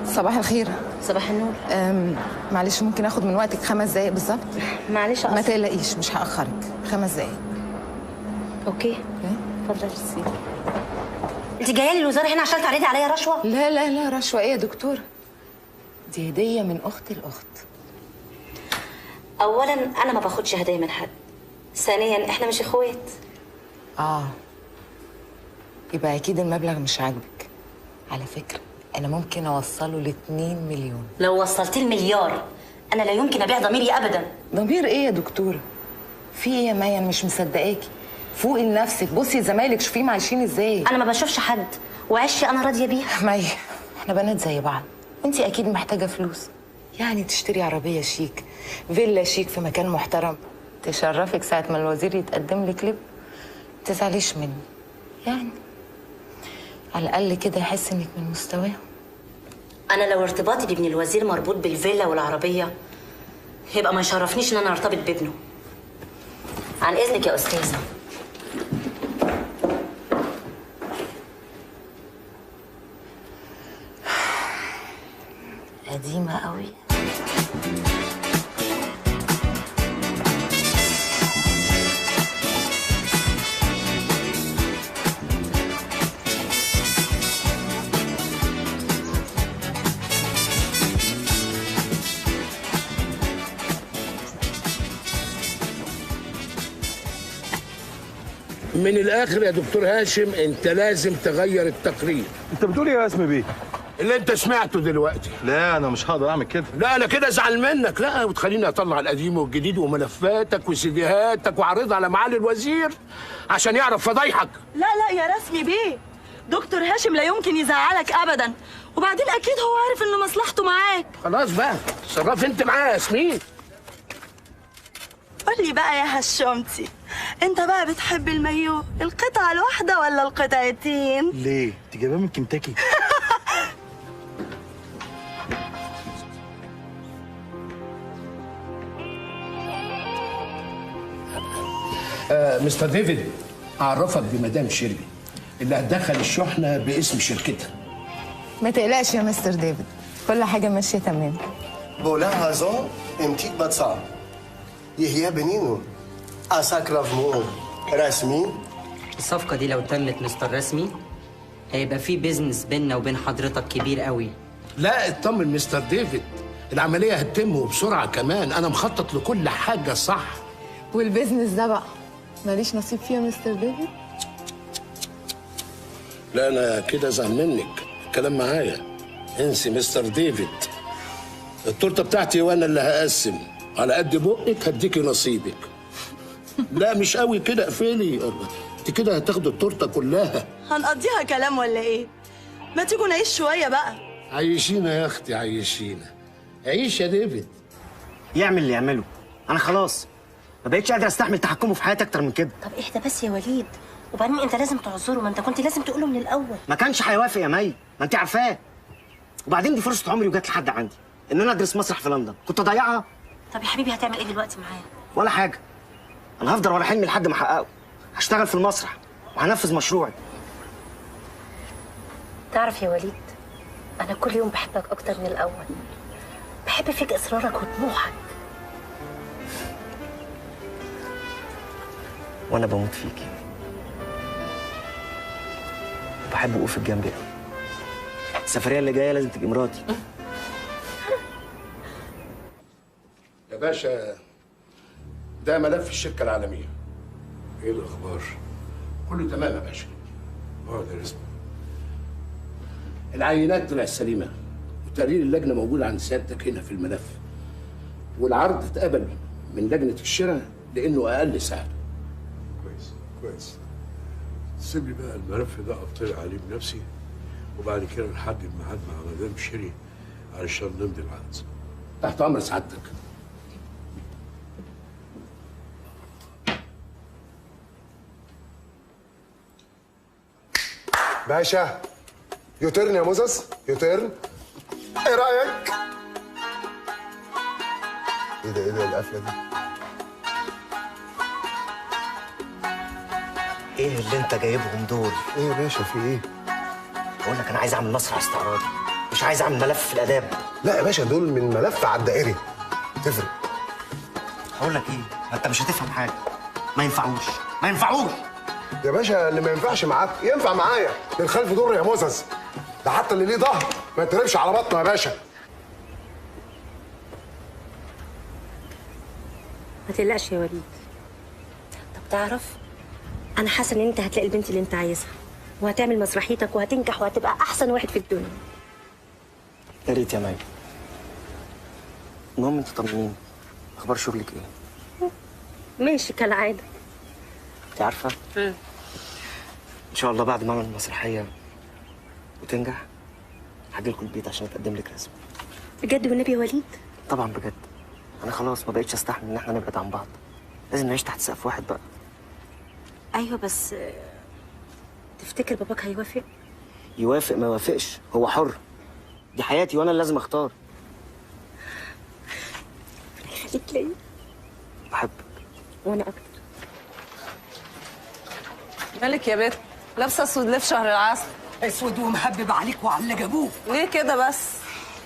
صباح الخير. صباح النور. معلش ممكن اخد من وقتك 5 دقايق بالظبط؟ معلش ما تقلقيش مش هاخرك، 5 دقايق. okay اتفضلي. انت جاية لي الوزارة هنا عشان تعرضي عليا رشوة؟ لا لا لا، رشوة ايه يا دكتورة؟ دي هديه من اخت لاخت. اولا انا ما باخدش هدايا من حد، ثانيا احنا مش اخوات. يبقى اكيد المبلغ مش عاجبك. على فكرة انا ممكن اوصله ل 2 مليون. لو وصلتيه المليار انا لا يمكن ابيع ضميري ابدا. ضمير ايه يا دكتورة؟ في ايه يا مايا؟ انا مش مصدقاكي. فوقي لنفسك، بصي لزمايلك شوفيهم عايشين ازاي. انا ما بشوفش حد، وعشي انا راضية بيها. مايا احنا بنات زي بعض، وانتي اكيد محتاجه فلوس، يعني تشتري عربية شيك، فيلا شيك في مكان محترم، تشرفك ساعة ما الوزير يتقدم لك لب. ما تزعليش مني، يعني على الاقل كده يحس انك من مستواه. انا لو ارتباطي بابن الوزير مربوط بالفيلا والعربية يبقى ما يشرفنيش ان انا ارتبط بابنه. عن اذنك يا استاذه. قديمة قوي. من الاخر يا دكتور هاشم، انت لازم تغير التقرير. انت بتقول ايه يا رسمي بيه؟ اللي انت سمعته دلوقتي. لا انا مش هقدر اعمل كده. لا انا كده ازعل منك. لا وتخليني اطلع القديم والجديد وملفاتك وسيديهاتك واعرضها على معالي الوزير عشان يعرف فضايحك. لا لا يا رسمي بيه، دكتور هاشم لا يمكن يزعلك ابدا، وبعدين اكيد هو عارف انه مصلحته معاك. خلاص بقى اتصرفي انت معاه يا ياسمين. قول لي بقى يا هشومتي، انت بقى بتحب المايو القطعة الواحدة ولا القطعتين؟ ليه؟ انت جايباه من كنتاكي؟ مستر ديفيد، اعرفك بمدام شيري اللي هتدخل الشحنة باسم شركتها. ما تقلقش يا مستر ديفيد، كل حاجة ماشية تمام. بولا هازون امتيك باتسا يحيى بنينو اساكراف مو رسمي. الصفقة دي لو تمت مستر رسمي هيبقى في business بيننا وبين حضرتك كبير قوي. لا اطمن مستر ديفيد، العملية هتتم وبسرعة كمان، انا مخطط لكل حاجة صح. وال business ده بقى ماليش نصيب فيها مستر ديفيد؟ لا انا كده ازعل منك، الكلام معايا. انسي مستر ديفيد، التورتة بتاعتي وانا اللي هقسم، على قد بقك هديكي نصيبك. لا مش قوي كده، اقفلي انت كده هتاخدي التورتة كلها. هنقضيها كلام ولا ايه؟ ما تيجوا نعيش شوية بقى. عيشينا يا اختي عيشينا. عيش يا ديفيد. يعمل اللي يعمله، انا خلاص ما بقتش قادر استحمل تحكمه في حياتي اكتر من كده. طب اهدى بس يا وليد، وبعدين انت لازم تعذره، ما انت كنت لازم تقوله من الاول. ما كانش هيوافق يا مي، ما انت عارفاه. وبعدين دي فرصة عمري وجت لحد عندي ان انا ادرس مسرح في لندن، كنت اضيعها؟ طب يا حبيبي هتعمل ايه دلوقتي معايا؟ ولا حاجة، انا هفضل ورا حلمي لحد ما احققه. هشتغل في المسرح وهنفذ مشروعي. تعرف يا وليد، انا كل يوم بحبك اكتر من الاول، بحب فيك اصرارك وطموحك. وانا بموت فيكي وبحب وقوفك جنبي قوي. السفرية اللي جاية لازم تبقي مراتي. يا باشا ده ملف الشركة العالمية. ايه الاخبار؟ كله تمام يا باشا. اقعد يا رسمي. العينات طلعت سليمة، وتقرير اللجنة موجود عند سيادتك هنا في الملف، والعرض اتقبل من لجنة الشراء لانه اقل سعر. كويس كويس. سيب لي بقى الملف ده اطلع عليه بنفسي، وبعد كده نحدد ميعاد مع مدام شيري علشان نمضي العقد. تحت امر سعادتك. باشا U-turn يا موزس، U-turn. ايه رايك؟ ايه ده ايه ده القفله دي؟ ايه اللي انت جايبهم دول؟ ايه يا باشا في ايه؟ بقول لك انا عايز اعمل مسرح استعراضي، مش عايز اعمل ملف في الاداب. لا يا باشا دول من ملف على الدائري تفرق. هقول لك ايه؟ ما انت مش هتفهم حاجة. ما ينفعوش ما ينفعوش يا باشا. اللي ما ينفعش معاك ينفع معايا. للخلف دور يا موزس، ده حتى اللي ليه ظهر ما يتربش على بطنه يا باشا. ما تقلقش يا وليد. طب تعرف، انا حاسه ان انت هتلاقي البنت اللي انت عايزها، وهتعمل مسرحيتك وهتنجح وهتبقى احسن واحد في الدنيا. يا ريت يا مي. المهم انت طمنيني، اخبار شغلك ايه؟ ماشي كالعادة. انت عارفه؟ ان شاء الله بعد ما اعمل المسرحية وتنجح هاجي لكم البيت عشان اتقدم لك رسمي. بجد والنبي يا وليد؟ طبعا بجد. انا خلاص ما بقتش استحمل ان احنا نبعد عن بعض، لازم نعيش تحت سقف واحد بقى. ايوه بس تفتكر باباك هيوافق؟ يوافق ما يوافقش هو حر، دي حياتي وانا اللي لازم اختار. ربنا يخليك ليا. بحبك. وانا اكتر. مالك يا بت؟ لابسه اسود ليه في شهر العسل؟ اسود ومهبب عليك وعلى اللي جابوه. ليه كده بس؟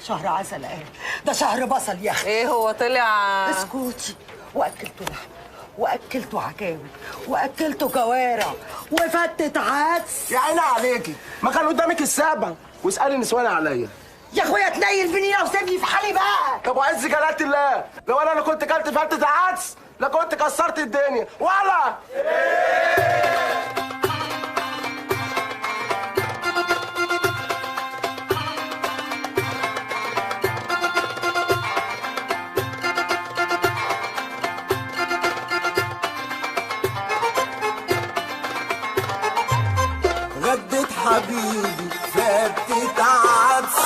شهر عسل ايه؟ ده شهر بصل يا اخي. ايه هو طلع؟ اسكتي. واكلته لحم واكلته عكاوي واكلته كوارع وفتت عدس. يا عيني عليكي، ما كان قدامك السابع. واسالي النسوان عليا. يا اخويا تنيل بنيله وسيبني في حالي بقى. طب وعز جلالة الله، لو انا كنت كلت فتة عدس لا كنت كسرت الدنيا ولا إيه؟ حبيبي فتت عدس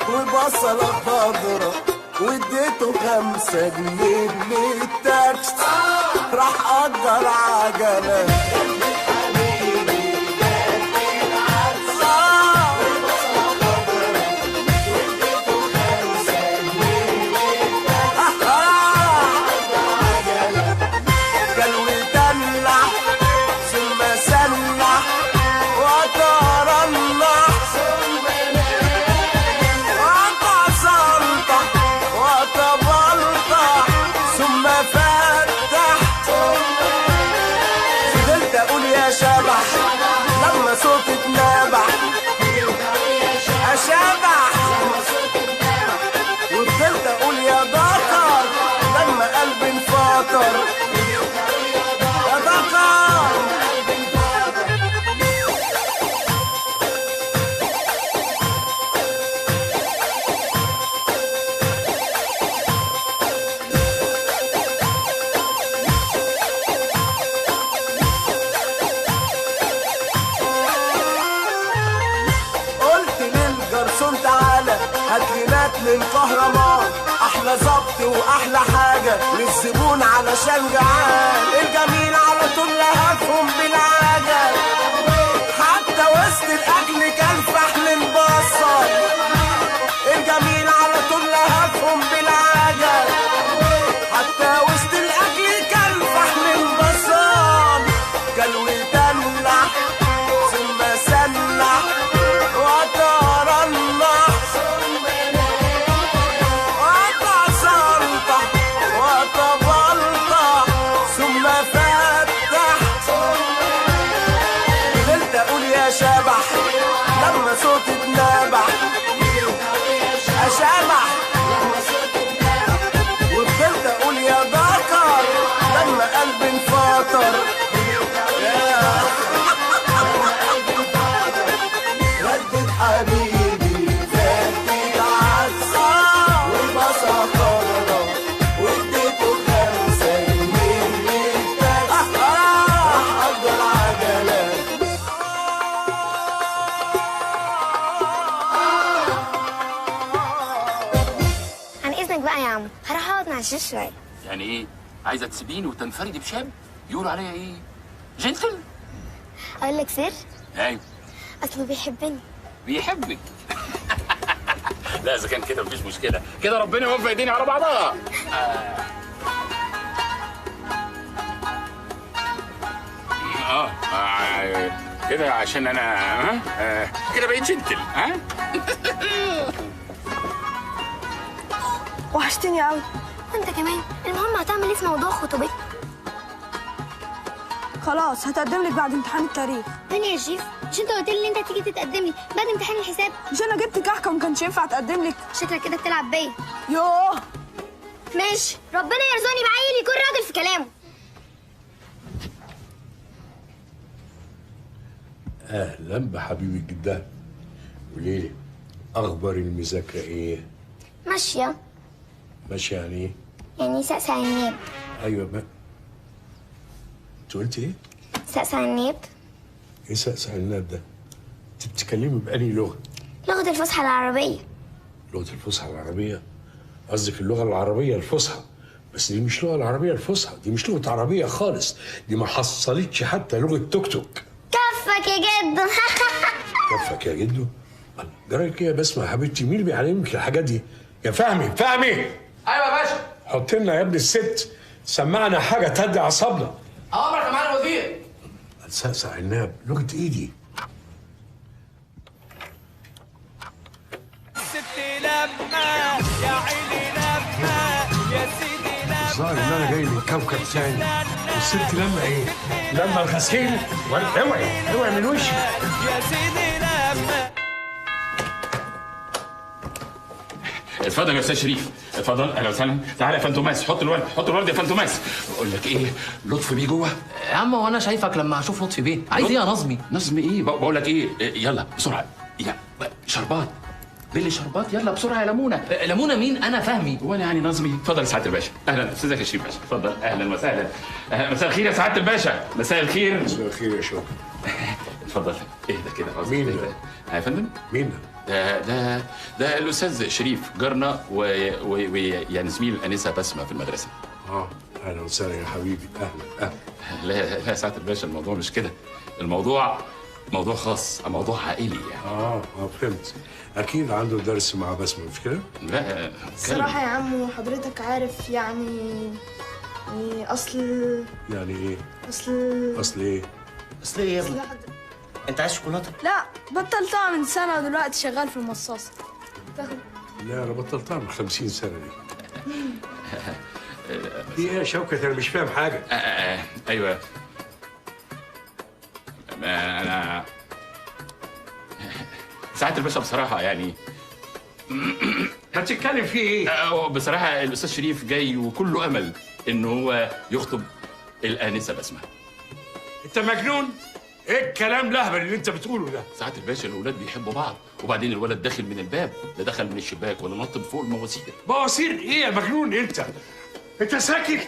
وبصلة خضرا واديته 5 جنيه من التاكس، راح أجر عجلة. وفضلت اقول يا ذكر لما قلبي انفطر، يا ذكر. قلت للجرسون تعالى هات لنا 2 كهرمان، احلى ظبط واحلى حاجة للزبون علشان جعان. الجميل على طول لهفهم بالعجل، حتى وسط الاكل كان فحم البصل. الجميل على طول لهفهم بالعجل، حتى وسط الاكل كان فحم البصل. كل ودلع ثم سلع وترنح وتسلطح وتبلطح ثم فتح. فضلت اقول يا شبح لما صوتي اتنبح، يا شبح. وفضلت اقول يا ذكر لما قلبي انفطر. ردت حبيبي فتت عدس وبصل خضرا واديته 5 جنيه من التاكس، راح أجر عجلة. عن اذنك بقى يا عم، هروح اقعد مع الشيخ شوية. يعني ايه؟ عايزه تسيبيني وتنفردي بشاب؟ يقولوا عليا ايه؟ gentle؟ اقول لك سر؟ ايوه. اصله بيحبني. بيحبك؟ لا اذا كان كده مفيش مشكلة، كده ربنا يوفق ايدينا على بعضها. كده عشان انا كده بقيت gentle. ها؟ وحشتني قوي. وانت كمان. المهم هتعمل ايه في موضوع خطوبتك؟ خلاص هتقدم لك بعد امتحان التاريخ. تاني يا شريف، مش انت قلت لي ان انت هتيجي تتقدم لي بعد امتحان الحساب؟ مش انا جبت كحكه وما كانش ينفع اتقدم لك؟ شكلك كده بتلعب بيا. يوه ماشي، ربنا يرزقني بعيل يكون راجل في كلامه. اهلا بحبيبي الجدة. قولي لي اخبار المذاكرة ايه؟ ماشية. ماشية يعني ايه؟ يعني سقسع النيب. ايوه ما انت قلتي ايه؟ سقسع النيب. ايه سقسع الناب ده؟ انت بتتكلمي بأنهي لغة؟ لغة الفصحى العربية. لغة الفصحى العربية؟ قصدك اللغة العربية الفصحى، بس دي مش لغة العربية الفصحى، دي مش لغة عربية خالص، دي ما حصلتش حتى لغة توك توك. كفك يا جدو. كفك يا جدو؟ جراك ايه يا بسمة يا حبيبتي؟ مين اللي بيعلمك الحاجات دي؟ يا فهمي، فهمي. ايوه يا باشا. حط لنا يا ابن الست سمعنا حاجة تهدي اعصابنا. اوامرك يا معالي الوزير. سقسع عناب، لغة ايدي. ستي لما يا عيني لما يا سيدي لما. الظاهر ان انا جاي من كوكب ثاني. الست لما ايه؟ لما الغسيل. اوعي اوعي من وشي يا سيدي لما. اتفضل يا استاذ شريف، اتفضل. اهلا وسهلا. تعالى يا فانتوماس، حط الورد، حط الورد يا فانتوماس. بقول لك ايه، لطفي بيه جوه يا عم. هو انا شايفك لما هشوف لطفي بيه عايز ايه يا نظمي؟ نظمي ايه؟ بقول لك ايه، يلا بسرعة يا شربات، بلي شربات، يلا بسرعة يا لمونه. لمونه مين؟ انا فهمي. وانا يعني نظمي. اتفضل يا سعادة الباشا. اهلا استاذك يا شريف باشا، اتفضل. اهلا وسهلا. مساء الخير يا سعادة الباشا. مساء الخير. مساء الخير يا شوقي. اتفضل اهدى كده. مين ده؟ يا فندم؟ مين ده؟ ده الاستاذ شريف جارنا ويعني زميل الانسة بسمه في المدرسة. اهلا وسهلا يا حبيبي. اهلا اهلا. لا لا سعادة الباشا، الموضوع مش كده، الموضوع موضوع خاص، موضوع عائلي يعني. فهمت. اكيد عنده درس مع بسمه مش كده؟ لا الصراحة يا عمو حضرتك عارف يعني اصل يعني ايه؟ اصل ايه؟ اصل ايه يا ابني؟ انت عايز شوكولاتة؟ لا بطلتها من سنة ودلوقتي شغال في المصاصه. تاخد؟ لا انا بطلتها من 50 سنة دي. في ايه يا شوكت؟ انا مش فاهم حاجة. ايوه انا ساعات الباشا بصراحة يعني هتتكلم في ايه؟ بصراحة الاستاذ شريف جاي وكله امل ان هو يخطب الانسة بسمه. انت مجنون؟ ايه الكلام الاهبل اللي انت بتقوله ده؟ ساعات الباشا الاولاد بيحبوا بعض، وبعدين الولد داخل من الباب، لا دخل من الشباك ولا نط فوق المواسير. مواسير ايه يا مجنون انت؟ انت ساكت؟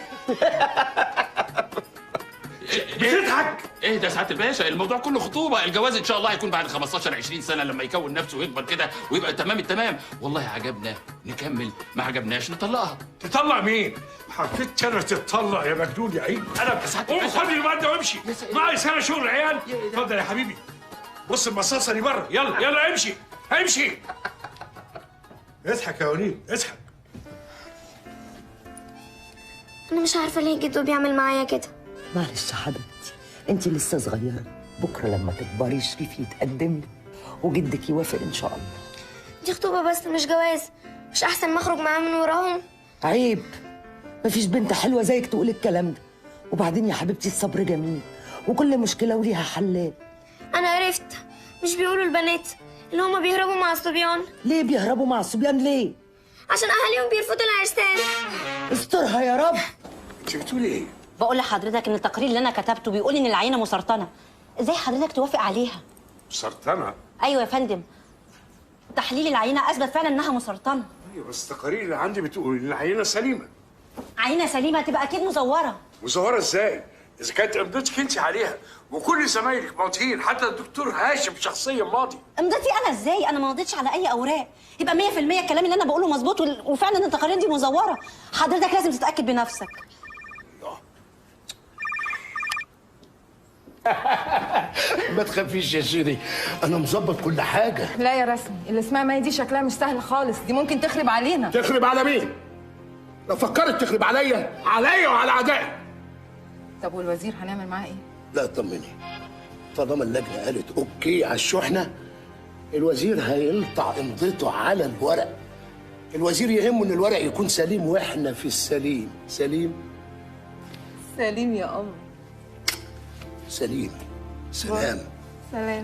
بتضحك؟ ايه ده سعادة الباشا؟ الموضوع كله خطوبه، الجواز ان شاء الله هيكون بعد 15 20 سنة لما يكون نفسه ويكبر كده ويبقى تمام التمام. والله عجبنا نكمل، ما عجبناش نطلقها. تطلق مين؟ حطيت انا تتطلق يا مجنون يا عيب. انا قوم خد المادة وامشي، ناقص انا شغل عيال. اتفضل يا حبيبي، بص المصاصه دي بره، يلا يلا امشي امشي. اضحك يا وليد اضحك. انا مش عارفه ليه جدو بيعمل معايا كده. معلش يا حبيبتي، انت لسه صغيرة، بكره لما تكبري شريف يتقدم لك وجدك يوافق ان شاء الله. دي خطوبه بس مش جواز، مش احسن ما اخرج معاه من وراهم؟ عيب، مفيش بنت حلوة زيك تقول الكلام ده. وبعدين يا حبيبتي الصبر جميل، وكل مشكلة وليها حلال. انا عرفت، مش بيقولوا البنات اللي هما بيهربوا مع الصبيان؟ ليه بيهربوا مع الصبيان ليه؟ عشان اهاليهم بيرفضوا العرسان. استرها يا رب. انت بتقولي ايه؟ بقول لحضرتك ان التقرير اللي انا كتبته بيقول ان العينة مسرطنه، ازاي حضرتك توافق عليها؟ مسرطنه؟ ايوه يا فندم، تحليل العينة اثبت فعلا انها مسرطنه. ايوه بس التقارير اللي عندي بتقول ان العينة سليمة. عينه سليمة تبقى اكيد مزوره. مزوره ازاي؟ اذا كانت امضتك انت عليها وكل زمايلك ماضيين، حتى الدكتور هاشم شخصيا ماضي. امضتي انا ازاي؟ انا ما مضيتش على اي اوراق. يبقى 100% الكلام اللي انا بقوله مظبوط، وفعلا التقارير دي مزوره. حضرتك لازم تتاكد بنفسك. ما تخافيش يا شيري، انا مظبط كل حاجة. لا يا رسمي، اللي اسمها مي دي شكلها مش سهل خالص، دي ممكن تخرب علينا. تخرب على مين؟ لو فكرت تخرب عليا، عليا وعلى اعدائي. طب والوزير هنعمل معاه ايه؟ لا اطمني، طالما اللجنة قالت okay على الشحنة، الوزير هيلطع امضته على الورق. الوزير يهمه ان الورق يكون سليم، واحنا في السليم. سليم سليم يا قمر. سليم. سلام. سلام.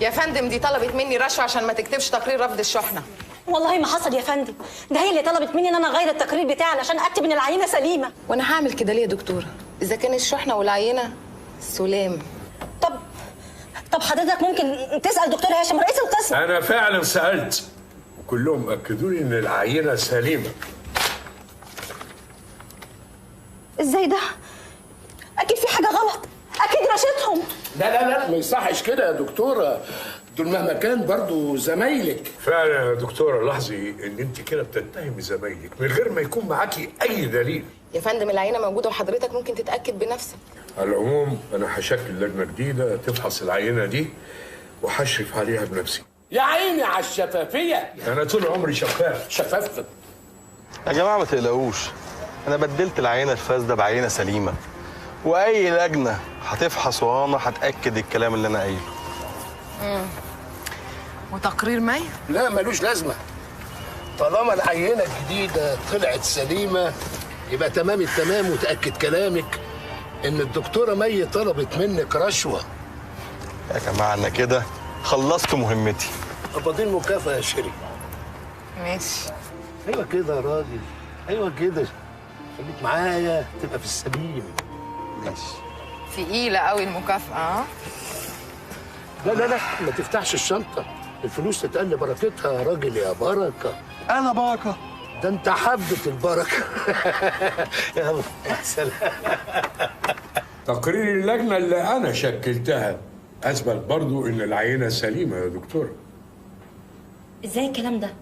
يا فندم دي طلبت مني رشوة عشان ما تكتبش تقرير رفض الشحنة. والله ما حصل يا فندم، ده هي اللي طلبت مني ان انا اغير التقرير بتاعي علشان اكتب ان العينة سليمة. وانا هعمل كده ليه يا دكتورة؟ اذا كان الشحنة والعينة سلام. طب حضرتك ممكن تسأل دكتور هاشم رئيس القسم. أنا فعلا سألت وكلهم أكدوا لي إن العينة سليمة. إزاي ده؟ أكيد في حاجة غلط، أكيد رشتهم. لا لا لا ما يصحش كده يا دكتورة، دول مهما كان برضو زمايلك. فعلا يا دكتورة، لاحظي إن أنت كده بتتهمي زمايلك من غير ما يكون معاكي أي دليل. يا فندم العينة موجودة وحضرتك ممكن تتأكد بنفسك. على العموم أنا هشكل لجنة جديدة تفحص العينة دي وهشرف عليها بنفسي. يا عيني على الشفافية. أنا طول عمري شفاف. شفاف يا جماعة ما تقلقوش، أنا بدلت العينة الفاسدة بعينة سليمة، وأي لجنة هتفحص ورانا هتأكد الكلام اللي أنا قايله. وتقرير مي؟ لا ملوش لازمة، طالما العينة الجديدة طلعت سليمة يبقى تمام التمام. وتأكد كلامك إن الدكتورة مي طلبت منك رشوة. يا جماعة أنا كده خلصت مهمتي. قبضين المكافأة يا شيرين. ماشي. أيوة كده يا راجل، أيوة كده، خليك معايا تبقى في السليم. ماشي. تقيلة قوي المكافأة. ها؟ لا لا لا ما تفتحش الشنطة، الفلوس تتقل بركتها يا راجل يا بركة. انا بركة؟ ده انت حبه البركة. يلا يا سلام. تقرير اللجنة اللي انا شكلتها اثبت برضو ان العينة سليمة يا دكتورة. ازاي الكلام ده؟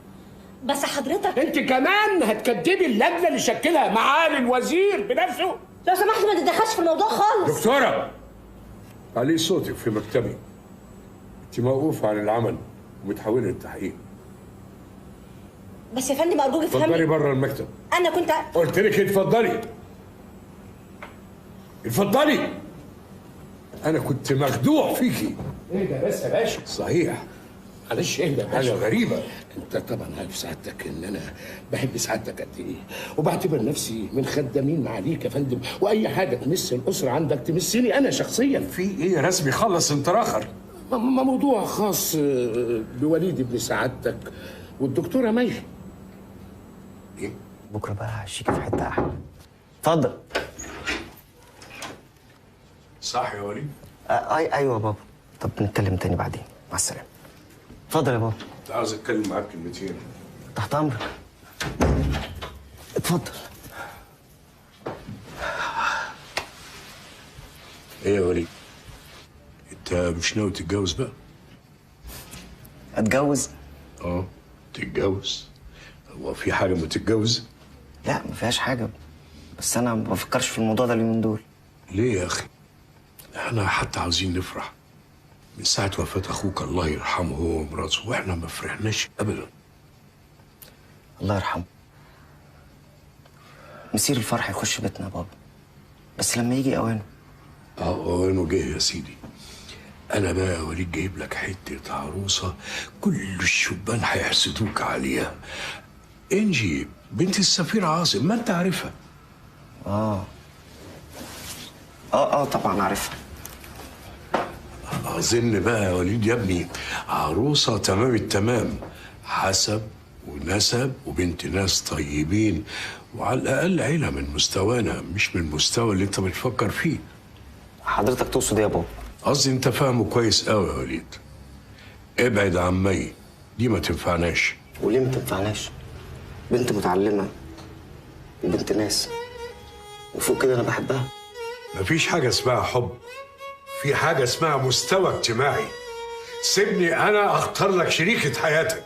بس حضرتك انت كمان هتكدبي اللجنة اللي شكلها معالي الوزير بنفسه؟ لو سمحت ما تتدخلش في الموضوع خالص. دكتورة علي صوتك في مكتبي. انت موقوفة عن العمل ومتحوله للتحقيق. بس يا فندم ارجوك افهمني. اتفضلي بره المكتب. انا كنت قلت لك اتفضلي اتفضلي. انا كنت مخدوع فيكي. اهدى بس يا باشا. صحيح معلش اهدى يا باشا. حاجة غريبة. انت طبعا عارف سعادتك ان انا بحب سعادتك قد ايه، وبعتبر نفسي من خدامين معاليك يا فندم، واي حاجة تمس الاسرة عندك تمسني انا شخصيا. في ايه رسمي؟ خلص انت راخر. ما موضوع خاص بوليد ابن سعادتك والدكتورة مي. ايه؟ بكره بقى هعشيك في حتة احلى. اتفضل. صح يا وليد؟ ايوه يا بابا. طب نتكلم تاني بعدين، مع السلامة. اتفضل يا بابا. كنت عاوز اتكلم معاك كلمتين. تحت امرك. اتفضل. ايه يا وليد؟ انت مش ناوي تتجوز بقى؟ اتجوز؟ اه تتجوز. هو في حاجة ما تتجوز؟ لا ما فيهاش حاجة، بس انا ما بفكرش في الموضوع ده اليومين دول. ليه يا اخي؟ احنا حتى عاوزين نفرح. من ساعة وفاة أخوك الله يرحمه هو ومراته وإحنا ما فرحناش أبدا. الله يرحمه. مسير الفرح يخش بيتنا يا بابا، بس لما يجي أوانه. أوانه جه يا سيدي. أنا بقى يا وليد جايب لك حتة عروسة كل الشبان هيحسدوك عليها. إنجي بنت السفير عاصم، ما أنت عارفها. آه طبعا عارفها. أظن بقى يا وليد يا ابني عروسة تمام التمام، حسب ونسب وبنت ناس طيبين، وعلى الأقل عيلة من مستوانا مش من المستوى اللي أنت بتفكر فيه. حضرتك تقصد إيه يا بابا؟ قصدي أنت فاهمه كويس أوي يا وليد. ابعد عن مي، دي ما تنفعناش. وليه ما تنفعناش؟ بنت متعلمة وبنت ناس، وفوق كده أنا بحبها. مفيش حاجة اسمها حب، في حاجة اسمها مستوى اجتماعي. سيبني أنا أختار لك شريكة حياتك.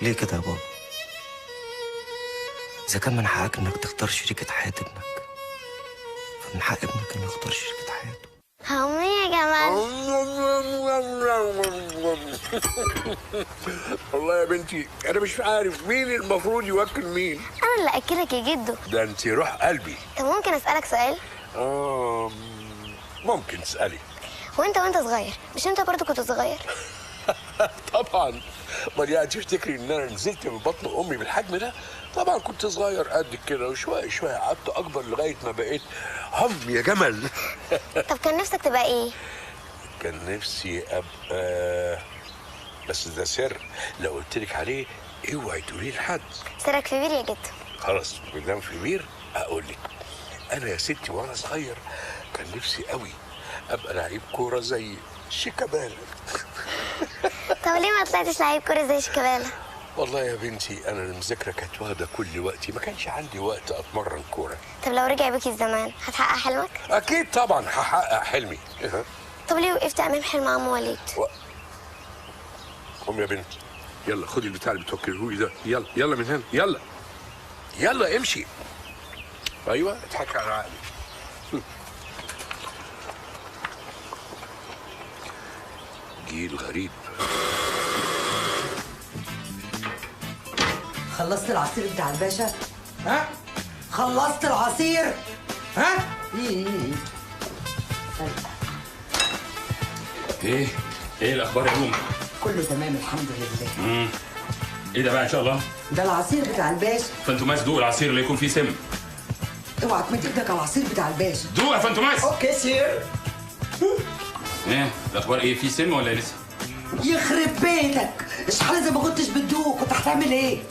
ليه كده يا بابا؟ إذا كان من حقك إنك تختار شريكة حياة ابنك، فمن حق ابنك إنه يختار شريكة حياته. همي يا جمال. والله يا بنتي أنا مش عارف مين المفروض يوكل مين. أنا اللي أكلك يا جدو. ده أنت روح قلبي. طب ممكن أسألك سؤال؟ ممكن تسألي. وأنت صغير، مش أنت برضه كنت صغير؟ طبعا. امال يعني تفتكري ان انا نزلت من بطن امي بالحجم ده؟ طبعا كنت صغير قد كده، وشوية شوية قعدت اكبر لغاية ما بقيت هم يا جمل. طب كان نفسك تبقى ايه؟ كان نفسي ابقى، بس ده سر، لو قلت لك عليه اوعي تقوليه لحد. سرك في بير يا جدو. خلاص ما دام في بير اقول لك. انا يا ستي وانا صغير كان نفسي قوي ابقى لعيب كورة زي شيكابالا. طب ليه ما طلعتش لعيب كورة زي شيكابالا؟ والله يا بنتي انا المذاكرة كانت واخده كل وقتي، ما كانش عندي وقت اتمرن كورة. طب لو رجع بيك الزمان هتحقق حلمك؟ اكيد طبعا هحقق حلمي. طب ليه وقفت امام حلم عمو وليد؟ قوم يا بنتي، يلا خدي البتاع اللي بتوكلهولي ده، يلا يلا من هنا، يلا يلا امشي. ايوه اضحكي على عقلي. جيل غريب. خلصت العصير بتاع الباشا؟ ها؟ خلصت العصير؟ ها؟ ايه؟ ايه الاخبار يا روم؟ كله تمام الحمد لله. ايه ده بقى ان شاء الله؟ ده العصير بتاع الباشا. فانتوماس دوق العصير اللي يكون فيه سم. اوعى تمد ايدك على العصير بتاع الباشا. دوق يا فانتوماس. okay sir. ايه الاخبار، ايه في سم ولا لسه؟ يخرب بيتك، اشحال اذا ما كنتش بتدوق كنت هتعمل ايه؟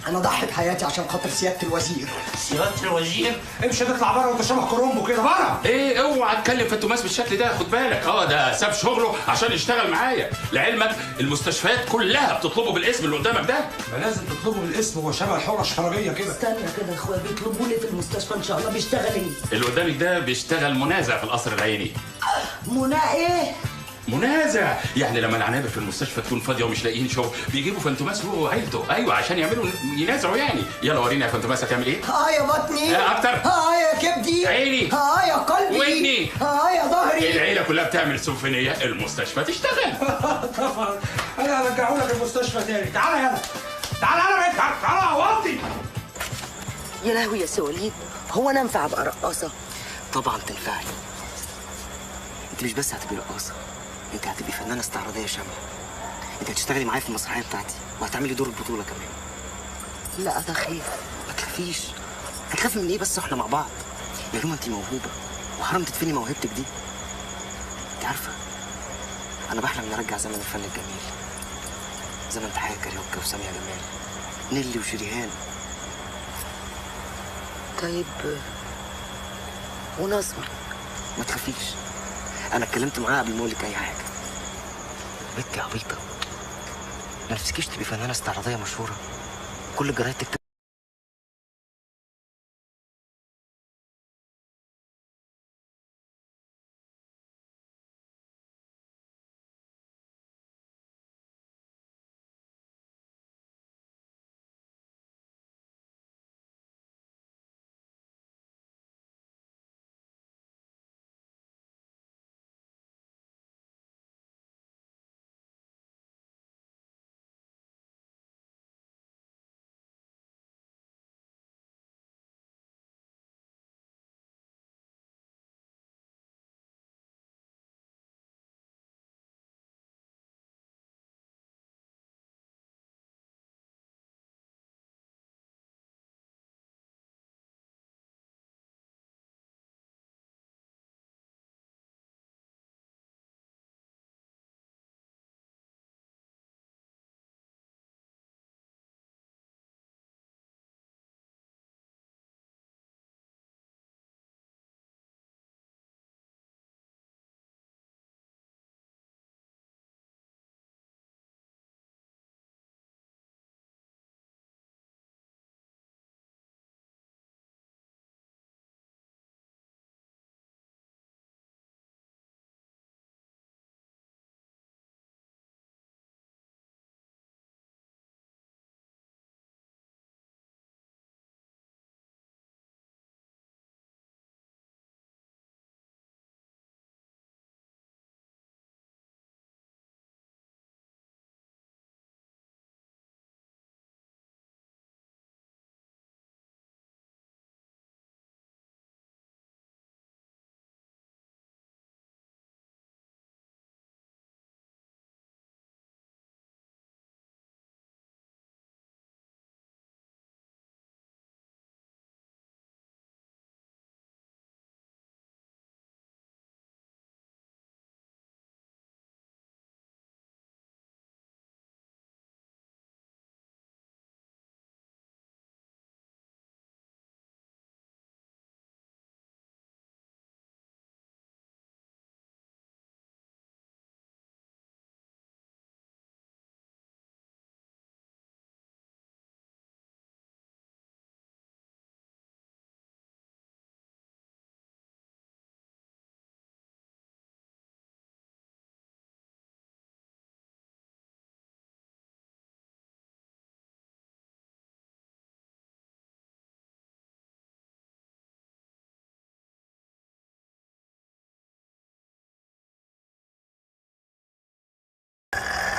انا ضحي بحياتي عشان خاطر سيادة الوزير. سيادة الوزير؟ امشي تطلع بره وانت شبه كرومبو كده بره. ايه اوعى تكلم فانتوماس بالشكل ده، خد بالك. ده ساب شغله عشان يشتغل معايا. لعلمك المستشفيات كلها بتطلبه بالاسم اللي قدامك ده. ما لازم تطلبه بالاسم، هو شبه الحورة الشرابيه كده. استنى كده يا اخويا، بيطلبوا لي في المستشفى ان شاء الله بيشتغل ايه؟ اللي قدامك ده بيشتغل منازع في القصر العيني. ايه؟ منازع يعني لما العنابر في المستشفى تكون فاضية ومش لاقيين شغل بيجيبوا فانتوماس هو وعيلته. ايوه عشان يعملوا ينازعوا يعني. يلا ورينا يا فانتوماس هتعمل ايه. يا بطني. اكتر. يا كبدي. عيني. يا قلبي. ودني. يا ظهري. العيلة كلها بتعمل سيمفونية، المستشفى تشتغل. طبعا انا هرجعه لك المستشفى تاني. تعالى يلا، تعالى يلا، تعالى يا وطي. يا لهوي يا سي وليد، هو انا انفع ابقى رقاصه؟ طبعا تنفعي. انت مش بس هتبقي رقاصه، انت هتبقي فنانة استعراضيه شاملة. انت هتشتغلي معايا في المسرحية بتاعتي وهتعملي دور البطولة كمان. لا انا خايف. ما تخافيش. هتخافي من ايه بس احنا مع بعض؟ يا روما انت موهوبه وحرام تدفني موهبتك دي. انت عارفه انا بحلم نرجع زمن الفن الجميل، زمن تحية كاريوكا وساميه جمال، نيلي وشريهان. طيب ونظمي؟ ما تخافيش، انا اتكلمت معاها قبل ما اقول لك اي حاجة. بنتي عبيطه، ما نفسكيش تبقي فنانة استعراضيه مشهورة؟ كل الجرايد تكتب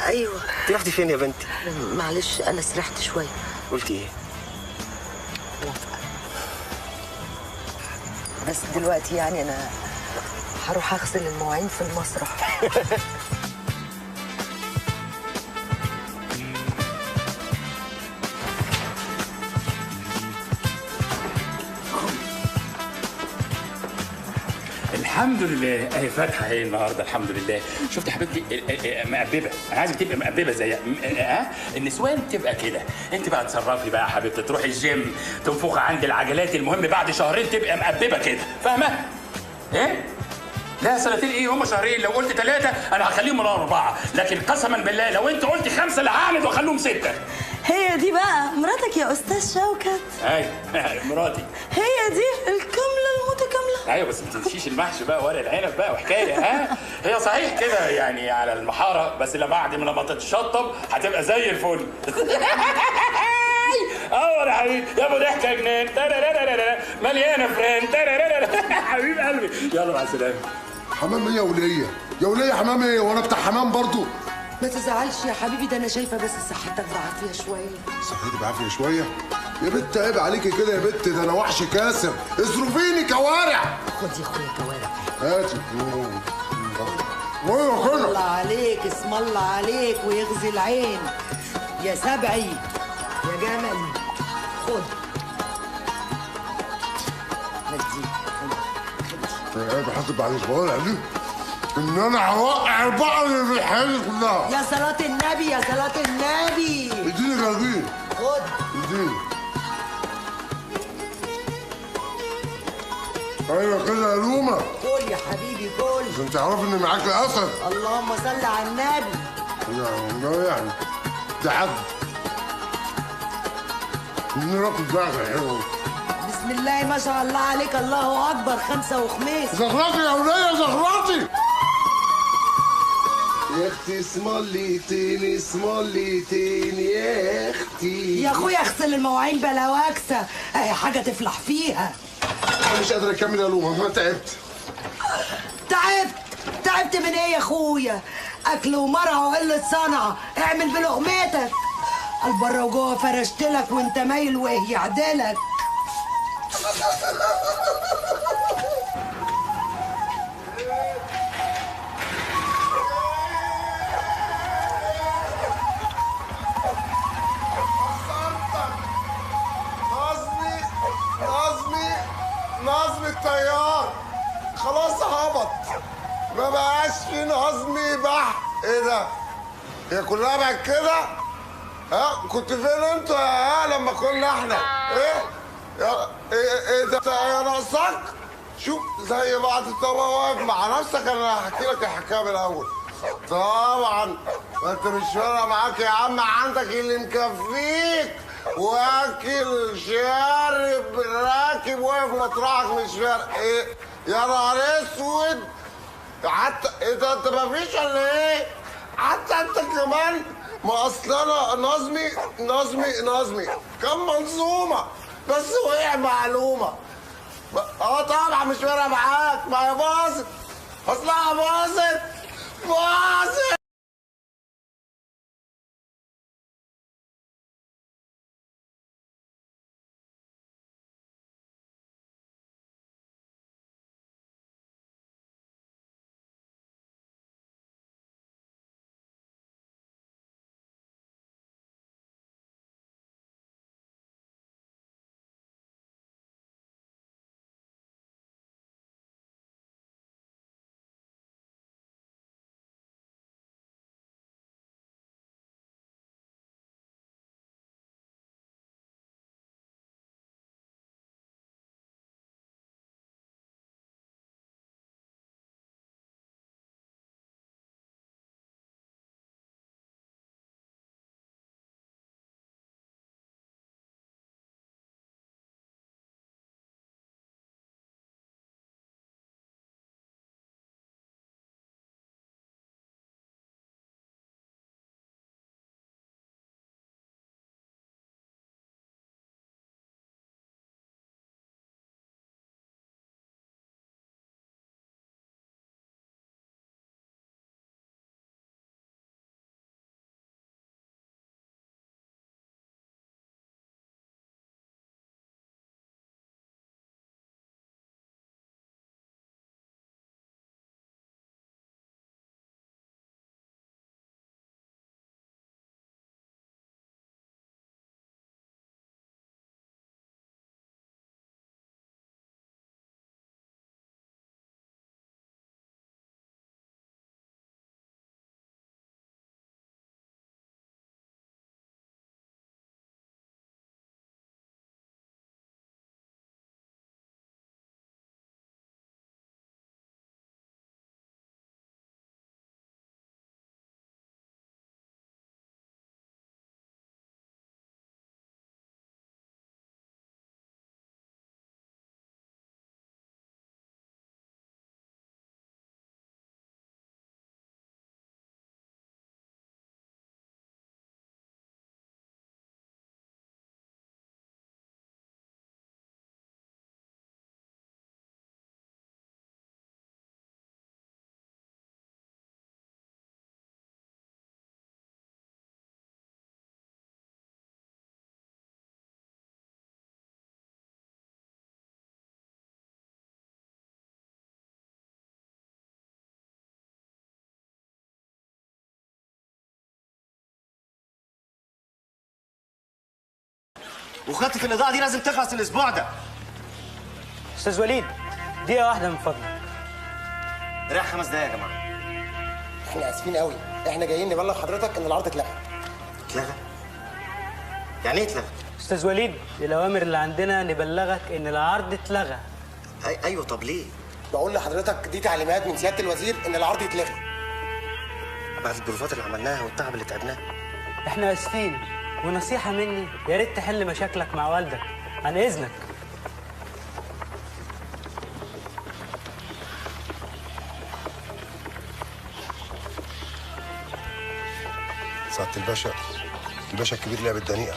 ايوه. انت رحتي فين يا بنتي؟ معلش انا سرحت شوية. قلتي ايه؟ موافقة، بس دلوقتي يعني انا هروح اغسل المواعين في المسرح. الحمد لله اهي فاتحة اهي النهارده الحمد لله. شفت يا حبيبتي مقببه، انا عايزك تبقى مقببه زي النسوان تبقى كده. انت بقى تصرفي بقى يا حبيبتي، تروحي الجيم، تنفخي عند العجلات، المهم بعد شهرين تبقى مقببه كده، فاهمه؟ ايه؟ لا سنتين ايه، هم شهرين. لو قلت 3 انا هخليهم 4، لكن قسما بالله لو انت قلت 5 لا هعند واخليهم 6. هي دي بقى مراتك يا استاذ شوكت؟ ايوه مراتي. هي دي الكاملة المتكاملة. ايوه بس ما تنسيش المحشي بقى ورق العنب بقى وحكاية. ها هي صحيح كده يعني على المحاره، بس لما بعد ما تتشطب هتبقى زي الفل. اه يا حبيبي يا ابو ضحكه جنان مليانة فران حبيب قلبي. يلا مع السلامة. حمام ايه يا وليه؟ يا وليه حمام ايه؟ وانا بتاع حمام برضو؟ ما تزعلش يا حبيبي، ده انا شايفه بس صحتك بعافية شوية. صحتي بعافية شوية؟ يا بت عيب عليكي كده يا بت، ده انا وحش كاسر. اصرفيني كوارع. خد يا اخويا كوارع. هاتي. ايوه كده. الله عليك، اسم الله عليك ويغزي العين يا سبعي يا جمل. خد نديك. خد بحاسب على الشوارع دي ان انا هوقع البقر اللي في الحياة دي كلها. يا صلاة النبي يا صلاة النبي. اديني جرجير. خد. اديني. ايوه كده يا لومه. كل يا حبيبي كل. عشان تعرفي ان معاك اسد. اللهم صل على النبي. يعني يعني ده حد من راكب حلو. بسم الله ما شاء الله عليك، الله اكبر. 5 وخميس. زغرطي يا وليه زغرطي. يا اختي اسمليتيني اسمليتيني يا اختي. يا اخويا اغسل المواعين بلا واكسه، اهي حاجة تفلح فيها. انا مش قادر اكمل يا لومه، انا تعبت. تعبت؟ تعبت من ايه يا اخويا؟ اكل ومرعى وقلة صنعه، اعمل بلقمتك. البرة وجوه فرشتلك وانت مايل وايه يعدلك. نظمي الطيار خلاص هبط، ما بقاش في نظمي بح. ايه ده؟ هي كلها بقت كده؟ ها كنت فين انتوا يا لما كنا احنا؟ ايه؟ يا ايه ده يا ناقصك؟ شوف زي بعض. طبعا واقف مع نفسك، انا هحكي لك الحكاية من الاول. طبعا ما انت مش فارقه معاك يا عم، عندك اللي مكفيك، واكل شارب راكب واقف مطرحك مش فارق. ايه يا نهار اسود؟ حتى ايه ده انت مفيش ولا ايه؟ حتى انت كمان؟ ما اصل انا نظمي نظمي نظمي كم منظومة بس وقع معلومة. اه طبعا مش فارقه معاك، ما هي باظت، اصلها باظت باظت. وخطه الاضاءة دي لازم تخلص الاسبوع ده. استاذ وليد دقيقة واحدة من فضلك. ريح 5 دقايق يا جماعة. احنا اسفين قوي، احنا جايين نبلغ حضرتك ان العرض اتلغى. اتلغى؟ يعني ايه اتلغى؟ استاذ وليد الاوامر اللي عندنا نبلغك ان العرض اتلغى. ايوه طب ليه؟ بقول لحضرتك دي تعليمات من سيادة الوزير ان العرض يتلغي. بعد البروفات اللي عملناها والتعب اللي تعبناه. احنا اسفين، ونصيحة مني يا ريت تحل مشاكلك مع والدك. عن اذنك. سعادة الباشا، الباشا الكبير لعب الدنيئة.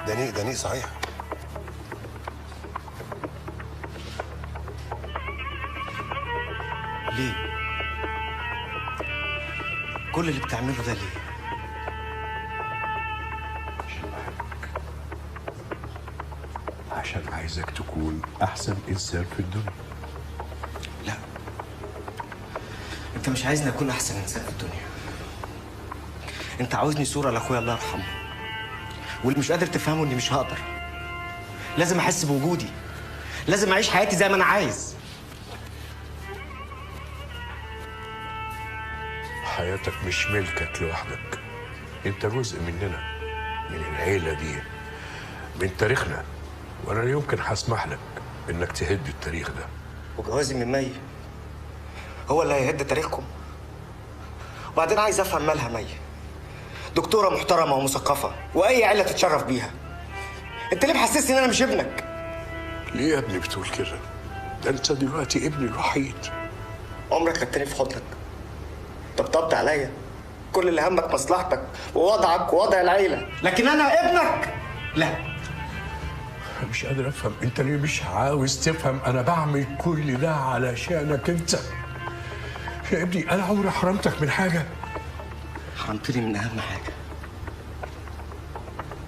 دنيء دنيء صحيح. ليه؟ كل اللي بتعمله ده ليه؟ عشان بحبك، عشان عايزك تكون أحسن إنسان في الدنيا. لا، أنت مش عايزني أكون أحسن إنسان في الدنيا. أنت عاوزني صورة لأخويا الله يرحمه، واللي مش قادر تفهمه إني مش هقدر. لازم أحس بوجودي، لازم أعيش حياتي زي ما أنا عايز. حياتك مش ملكك لوحدك، انت جزء مننا، من العيلة دي، من تاريخنا، وانا لا يمكن هسمح لك انك تهد التاريخ ده. وجوازي من مي هو اللي هيهد تاريخكم؟ وبعدين عايز افهم مالها مي؟ دكتورة محترمة ومثقفة واي عيلة تتشرف بيها. انت ليه محسسني ان انا مش ابنك؟ ليه يا ابني بتقول كده؟ ده انت دلوقتي ابني الوحيد. عمرك خدتني في حضنك، طبطبت عليا، كل اللي همك مصلحتك ووضعك ووضع العيلة، لكن انا ابنك لا. مش قادر افهم انت ليه مش عاوز تفهم. انا بعمل كل ده علشانك انت يا ابني. انا عمري حرمتك من حاجة؟ حرمتني من اهم حاجة،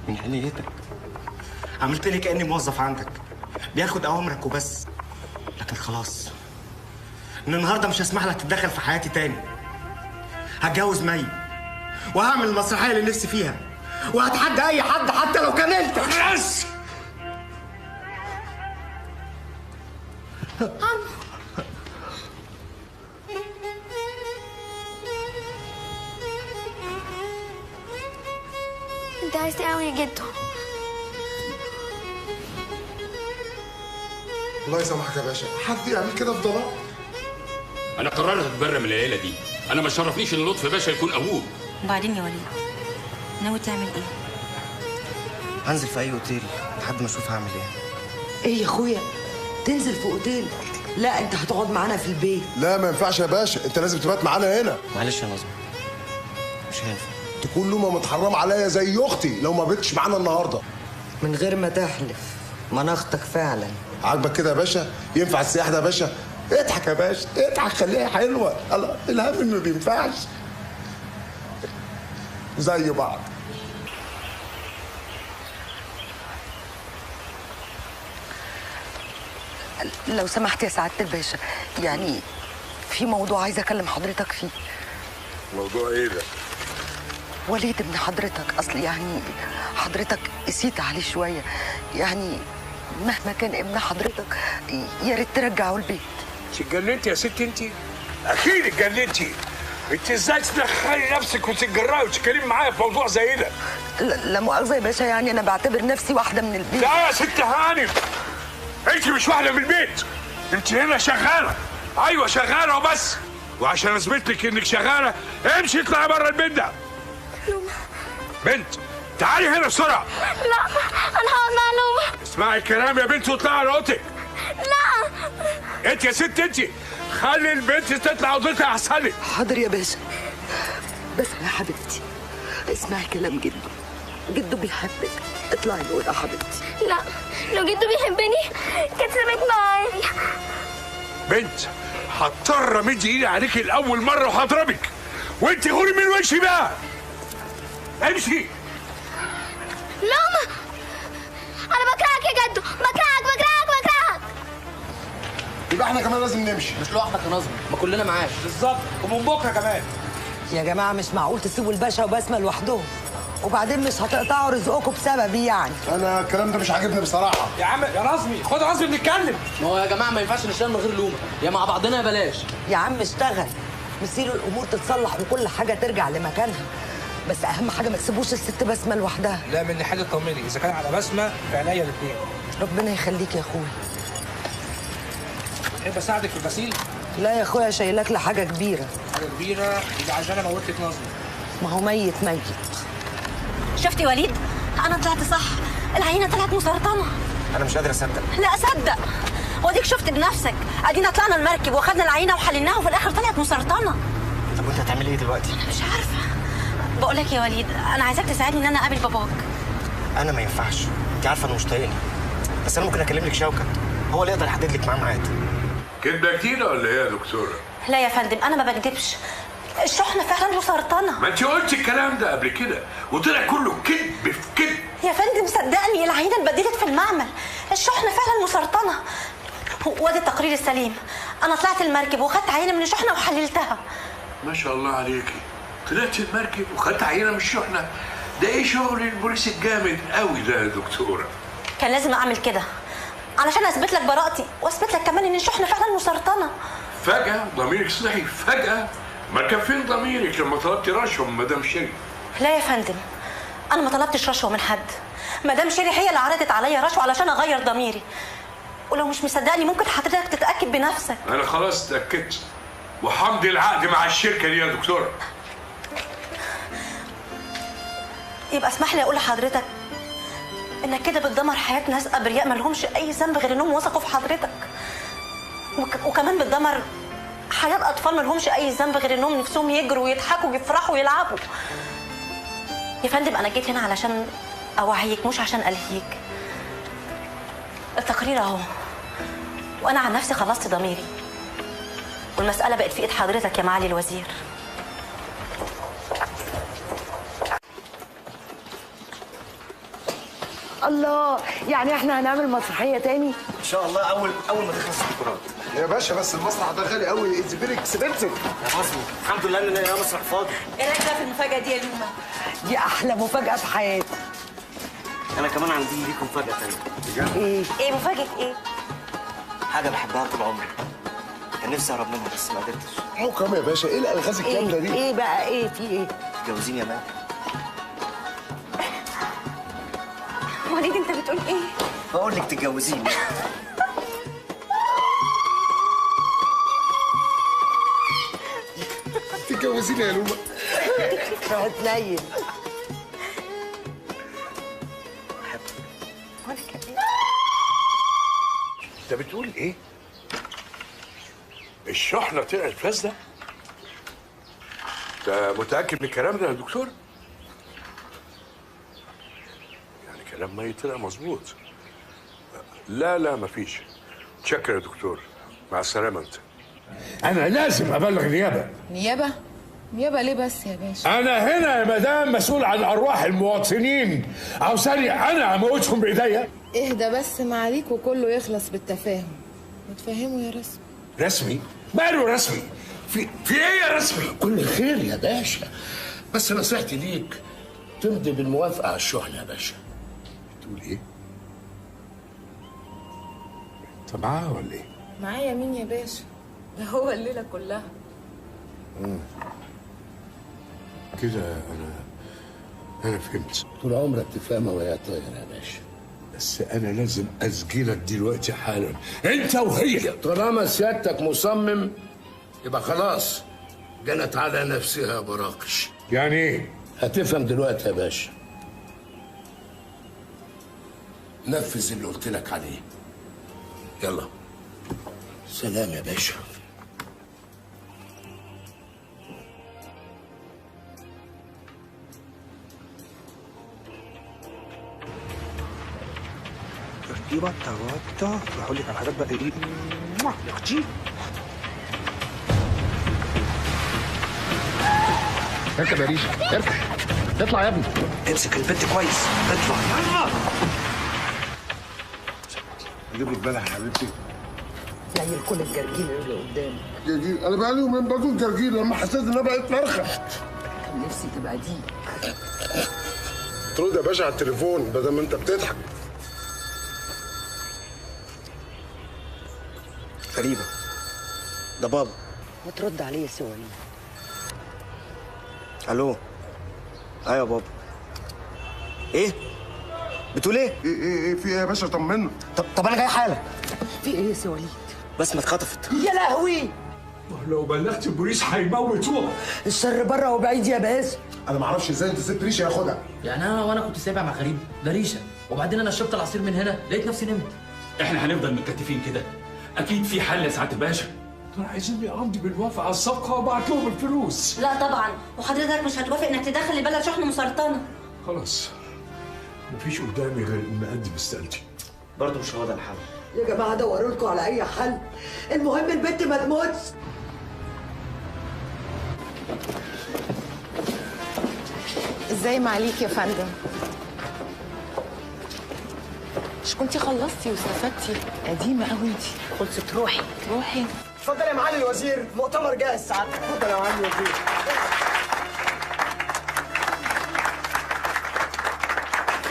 من حنيتك. عملتني كاني موظف عندك بياخد اوامرك وبس. لكن خلاص، من النهارده مش هسمح لك تتدخل في حياتي تاني. هتجوز مي وهعمل المسرحية اللي نفسي فيها، وهتحدى اي حد حتى لو كان انت. بس انت عايز ايه قوي يا جدو؟ الله يسامحك يا باشا، حد يعمل كده في ضلال؟ انا قررت اتبرى من العيلة دي. انا ما شرفنيش ان لطفي باشا يكون ابوه. وبعدين يا وليد ناوي تعمل ايه؟ هنزل في اي اوتيل لحد ما اشوف هعمل ايه. ايه يا اخويا تنزل في اوتيل؟ لا انت هتقعد معانا في البيت. لا ما ينفعش يا باشا، انت لازم تبات معانا هنا. معلش يا نظمي مش هينفع. تكون لومه متحرمه عليا زي اختي لو ما بقتش معانا النهارده. من غير ما تحلف مناختك فعلا. عاجبك كده يا باشا؟ ينفع السياح ده يا باشا؟ اضحك يا باشا، اضحك، خليها حلوة. الله، الهم ما بينفعش. زي بعض. لو سمحت يا سعادة الباشا، يعني في موضوع عايزه اكلم حضرتك فيه. موضوع ايه ده؟ وليد ابن حضرتك، اصل يعني حضرتك قسيت عليه شوية، يعني مهما كان ابن حضرتك يا ريت ترجعه البيت. انت اتجننتي يا ستي انت؟ اكيد اتجننتي. انت ازاي تدخلي نفسك وتتجرأي وتتكلمي معايا في موضوع زي ده؟ لا مؤاخذة يا باشا، يعني انا بعتبر نفسي واحدة من البيت. لا يا ست هانم، انت مش واحدة من البيت، انت هنا شغالة. ايوه شغالة وبس، وعشان اثبت لك انك شغالة امشي اطلعي بره البيت ده. لومة بنت تعالي هنا بسرعة. لا انا هقعد مع لومة. اسمعي الكلام يا بنت واطلعي على اوضتك. لا انت يا ست انت خلي البنت تطلع اوضتها احسن لك. حاضر يا باشا، بس يا حبيبتي اسمعي كلام جدو، جدو بيحبك، اطلعي الاوضة يا حبيبتي. لا لو جدو بيحبني كانت سابت معايا. بنت هضطر امد ايدي عليكي لاول مرة وهضربك، وانت غوري من وشي بقى. امشي. لومة انا بكرهك يا جدو، بكرهك بكرهك بكرهك. يبقى احنا كمان لازم نمشي. مش لوحدك يا نظمي، ما كلنا معاك. بالظبط، ومن بكره كمان. يا جماعة مش معقول تسيبوا الباشا وبسمه لوحدهم، وبعدين مش هتقطعوا رزقكم بسببي يعني. انا الكلام ده مش عاجبني بصراحة. يا عم يا نظمي، خد نظمي بنتكلم. ما هو يا جماعة ما ينفعش نشتغل من غير لومه، يا مع بعضنا يا بلاش. يا عم اشتغل، مسير الامور تتصلح وكل حاجة ترجع لمكانها، بس اهم حاجة ما تسيبوش الست بسمه لوحدها. لا من ناحية اطمني، اذا كان على بسمه في عينيا الاثنين. ربنا يخليك يا اخويا. تحب اساعدك في الغسيل؟ لا يا اخويا، شايلك لحاجة كبيرة. حاجة كبيرة؟ يبقى عشان اموت لك نظمي. ما هو ميت ميت. شفت يا وليد؟ انا طلعت صح، العينة طلعت مسرطنه. انا مش قادر اصدق. لا اصدق، واديك شفت بنفسك، ادينا طلعنا المركب واخدنا العينة وحللناها وفي الاخر طلعت مسرطنه. طب وانت هتعملي ايه دلوقتي؟ انا مش عارفه. بقول لك يا وليد، انا عايزاك تساعدني ان انا اقابل باباك. انا ما ينفعش، انت عارفه انه مش طايقني، بس انا ممكن اكلم لك شوكت، هو اللي يقدر يحدد لك معاه ميعاد. كدبه كتيرة ولا ايه يا دكتورة؟ لا يا فندم، انا ما بكدبش، الشحنة فعلا مسرطنه. ما انت قلتي الكلام ده قبل كده وطلع كله كذب في كذب. يا فندم صدقني، العينة اتبدلت في المعمل، الشحنة فعلا مسرطنه. وادي التقرير السليم، انا طلعت المركب وخدت عينه من الشحنة وحللتها. ما شاء الله عليكي، طلعت المركب وخدت عينه من الشحنة، ده ايه شغل البوليس الجامد قوي ده يا دكتورة؟ كان لازم اعمل كده علشان اثبت لك براءتي، واثبت لك كمان ان الشحنة فعلا مسرطنه. فجاة ضميرك صحي فجاة؟ ما كان فين ضميرك لما طلبتي رشوة من مدام شيري؟ لا يا فندم، انا ما طلبتش رشوة من حد، مدام شيري هي اللي عرضت عليا رشوة علشان اغير ضميري. ولو مش مصدقني ممكن حضرتك تتاكد بنفسك. انا خلاص اتاكدت، وحمضي العقد مع الشركة دي يا دكتورة. يبقى اسمح لي اقول لحضرتك انك كده بتدمر حياة ناس ابرياء ما لهمش اي ذنب غير انهم وثقوا في حضرتك، وكمان بتدمر حياة اطفال ما لهمش اي ذنب غير انهم نفسهم يجروا ويضحكوا ويفرحوا ويلعبوا. يا فندم انا جيت هنا علشان اوعيك مش عشان الهيك. التقرير اهو، وانا عن نفسي خلصت ضميري، والمسالة بقت في ايد حضرتك يا معالي الوزير. الله، يعني احنا هنعمل مسرحية تاني؟ ان شاء الله اول ما تخلص الدكتوراه. يا باشا بس المسرح ده غالي قوي، it's very expensive. يا نظمي الحمد لله ان لقينا مسرح فاضي. ايه رايك بقى في المفاجاة دي يا لومه؟ دي احلى مفاجاة في حياتي. انا كمان عندي ليكم مفاجاة تانية. ايه؟ ايه مفاجاة ايه؟ حاجة بحبها طول عمري، كان نفسي اهرب منها بس ما قدرتش. حكم يا باشا، ايه الالغاز الجامدة دي؟ ايه بقى؟ ايه في ايه؟ تتجوزيني يا مان؟ وليد انت بتقول ايه؟ بقول لك تتجوزيني. تتجوزيني يا لومه؟ هتنيل. وانا كمان. انت بتقول ايه؟ الشحنة طلعت فاسدة؟ انت متاكد من الكلام ده يا دكتور؟ يعني كلام ما طلع مظبوط. لا لا مفيش. شكرا يا دكتور، مع السلامة. انت انا لازم ابلغ النيابة. نيابة؟ نيابة ليه بس يا باشا؟ انا هنا يا مدام مسؤول عن ارواح المواطنين، عاوزاني انا اموتهم بايديا؟ اهدى بس معاليك وكله يخلص بالتفاهم. متفهموا يا رسمي؟ رسمي؟ ماله رسمي؟ في ايه يا رسمي؟ كل خير يا باشا، بس نصيحتي ليك تمضي بالموافقة على الشحنة يا باشا. بتقول ايه؟ انت معاه ولا ايه؟ معايا مين يا باشا؟ ده هو الليلة كلها. كده انا فهمت. طول عمرك تفهمها وهي طايره يا باشا. بس انا لازم اسجلك دلوقتي حالا، انت وهي. طالما سيادتك مصمم يبقى خلاص جنت على نفسها براقش. يعني ايه؟ هتفهم دلوقتي يا باشا. نفذ اللي قلت لك عليه. يلا سلام يا باشا. ترتيبه تواتا. هقول لك على حاجات بقى ايه يا اختي. اركب يا ريشه، اركب. اطلع يا ابني. امسك البنت كويس، اطلع يلا. اجيب لك بلح يا حبيبتي. تنيل كل الجرجير اللي قدامك. جرجير؟ انا بقالي يومين باكل جرجير لما حسيت ان انا بقيت فرخة. كان نفسي تبقى ديك. ترد يا باشا على التليفون بدل ما انت بتضحك. غريبة، ده بابا. ما ترد عليه يا سي وليد. الو. ايوه يا بابا. ايه؟ بتقول ايه؟ ايه ايه ايه في ايه يا باشا؟ طمنا. طب انا جاي حالا. في ايه يا سي وليد؟ بسمة اتخطفت. يا لهوي! لو بلغت البوليس هيموتوها. الشر بره وبعيد يا باسم. انا ما اعرفش ازاي انت سبت ريشه ياخدها. يعني انا وانا كنت سايبها مع غريب ده ريشه، وبعدين انا شربت العصير من هنا لقيت نفسي نمت. احنا هنفضل متكتفين كده؟ اكيد في حل يا سعادة الباشا. دول عايزيني امضي بالوافقه على الصفقة وابعت لهم الفلوس. لا طبعا، وحضرتك مش هتوافق انك تدخل البلد شحن مسرطنه. خلاص مفيش قدامي غير ان اقدم استقالتي. برضه مش هو ده الحل يا جماعة، دوروا لكم على اي حل، المهم البنت ما تموتش. ازاي ما عليك يا فندم؟ مش كنتي خلصتي واستفدتي؟ قديمة قوي انتي. خلصت. روحي روحي. اتفضل يا معالي الوزير، مؤتمر جاهز سعادتك. اتفضل يا معالي الوزير.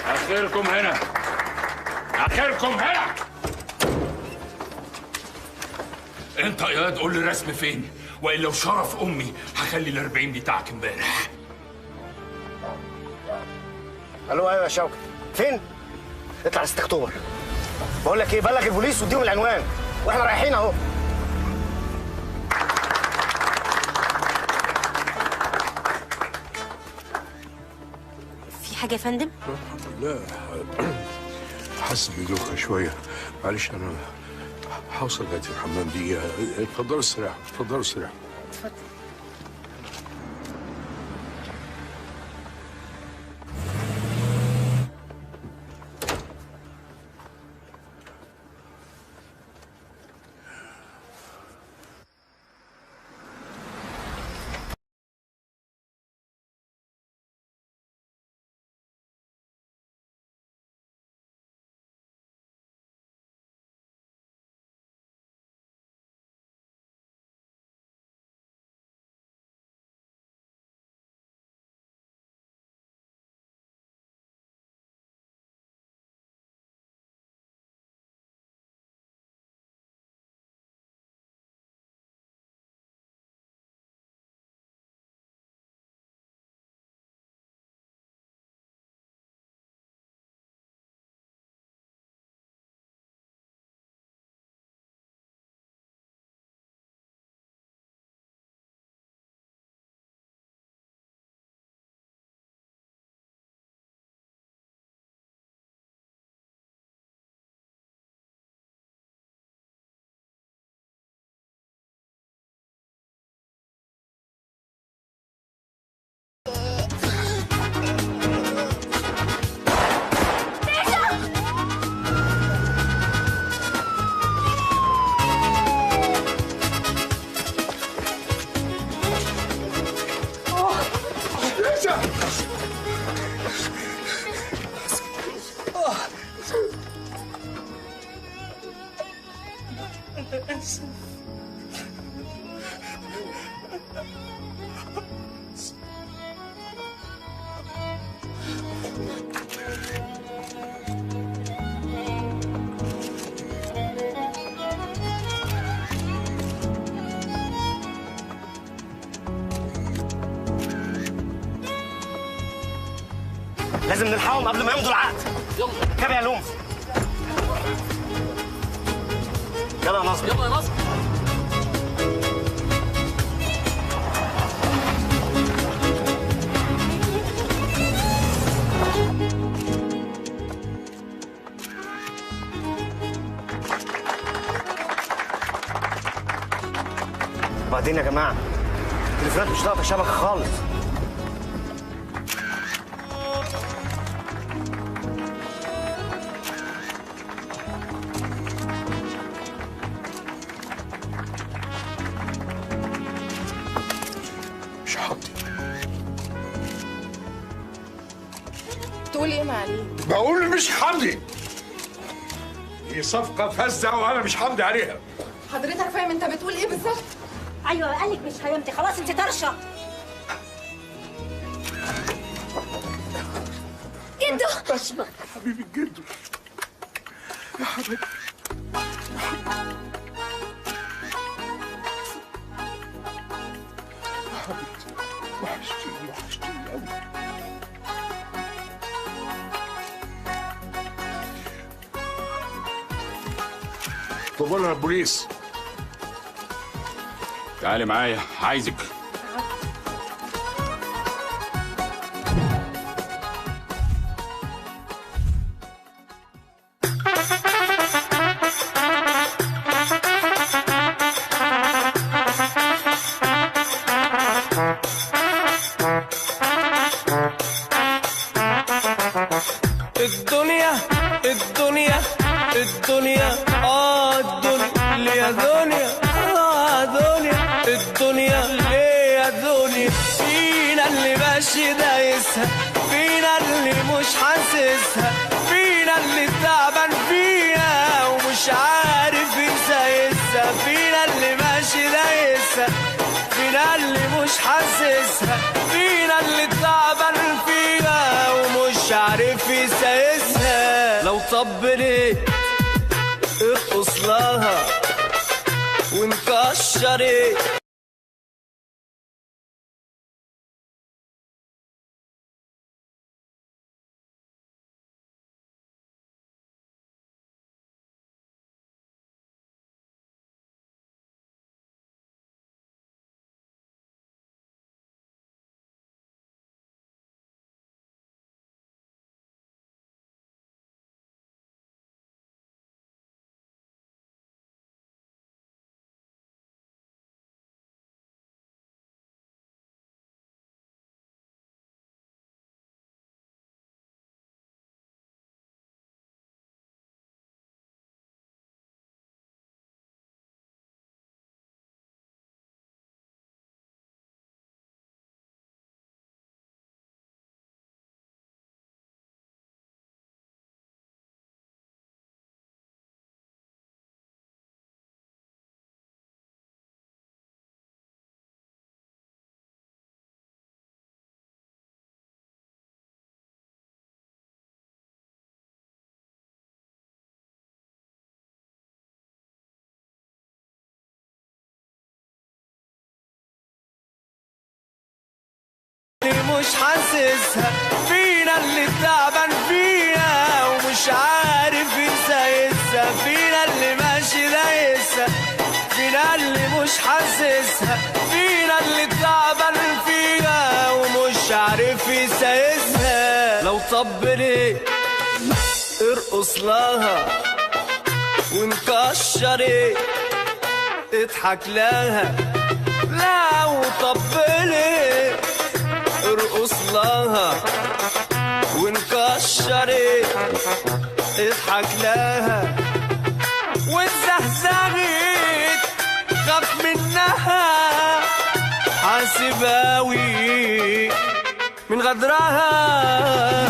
اخركم هنا، اخركم هنا. انت يا قول لي الرسم فين، والا وشرف امي هخلي ال40 بتاعك امبارح. الو. ايوه يا شوكت. فين؟ اطلع 6 اكتوبر. بقول لك ايه، بلغ البوليس واديهم العنوان واحنا رايحين اهو. في حاجة يا فندم؟ لا، حاسس بدوخه شوية، معلش انا هوصل لغاية الحمام دقيقة. اتفضلوا استريحوا، اتفضلوا استريحوا. اتفضل. أنا آسف. لازم نلحقهم قبل ما يمضوا العقد. يلا كاب يا لوم. يلا يا نصر. يلا يا نصر. وبعدين يا جماعة التليفونات مش لاقطه شبكة خالص. مش حاضر. تقول ايه معلم؟ بقول مش حمدي. دي صفقة فاسدة وأنا مش حمدي عليها. حضرتك فاهم انت بتقول ايه بالظبط؟ ايوه قالك مش هيمضي، خلاص انت طرشه. جدو بسمع حبيبي جدو يا حبيبي. يا حبيبتي وحشتيني وحشتيني قوي. اطلبوا لنا البوليس. تعالي معايا عايزك. الدنيا الدنيا الدنيا الدنيا يا دنيا دنيا الدنيا ليه يا دنيا؟ فينا اللي ماشي دايسها، فينا اللي مش حاسسها، فينا اللي تعبان فيها ومش عارف يسايسها، فينا اللي ماشي دايسها، فينا اللي مش حاسسها، فينا اللي تعبان فيها ومش عارف يسايسها. لو طب ليه ارقص لها ونكشر ايه؟ مش حاسسها، فينا اللي تعبان فيها ومش عارف يسايسها، فينا اللي ماشي دايسها، فينا اللي مش حاسسها، فينا اللي تعبان فيها ومش عارف يسايسها. لو طب ليه ارقص لها ونكشر ايه؟ اضحك لها. لو طب ليه ارقص لها ونكشر ايه؟ اضحك لها. واتزهزهت خاف منها، حاسب اوي من غدرها.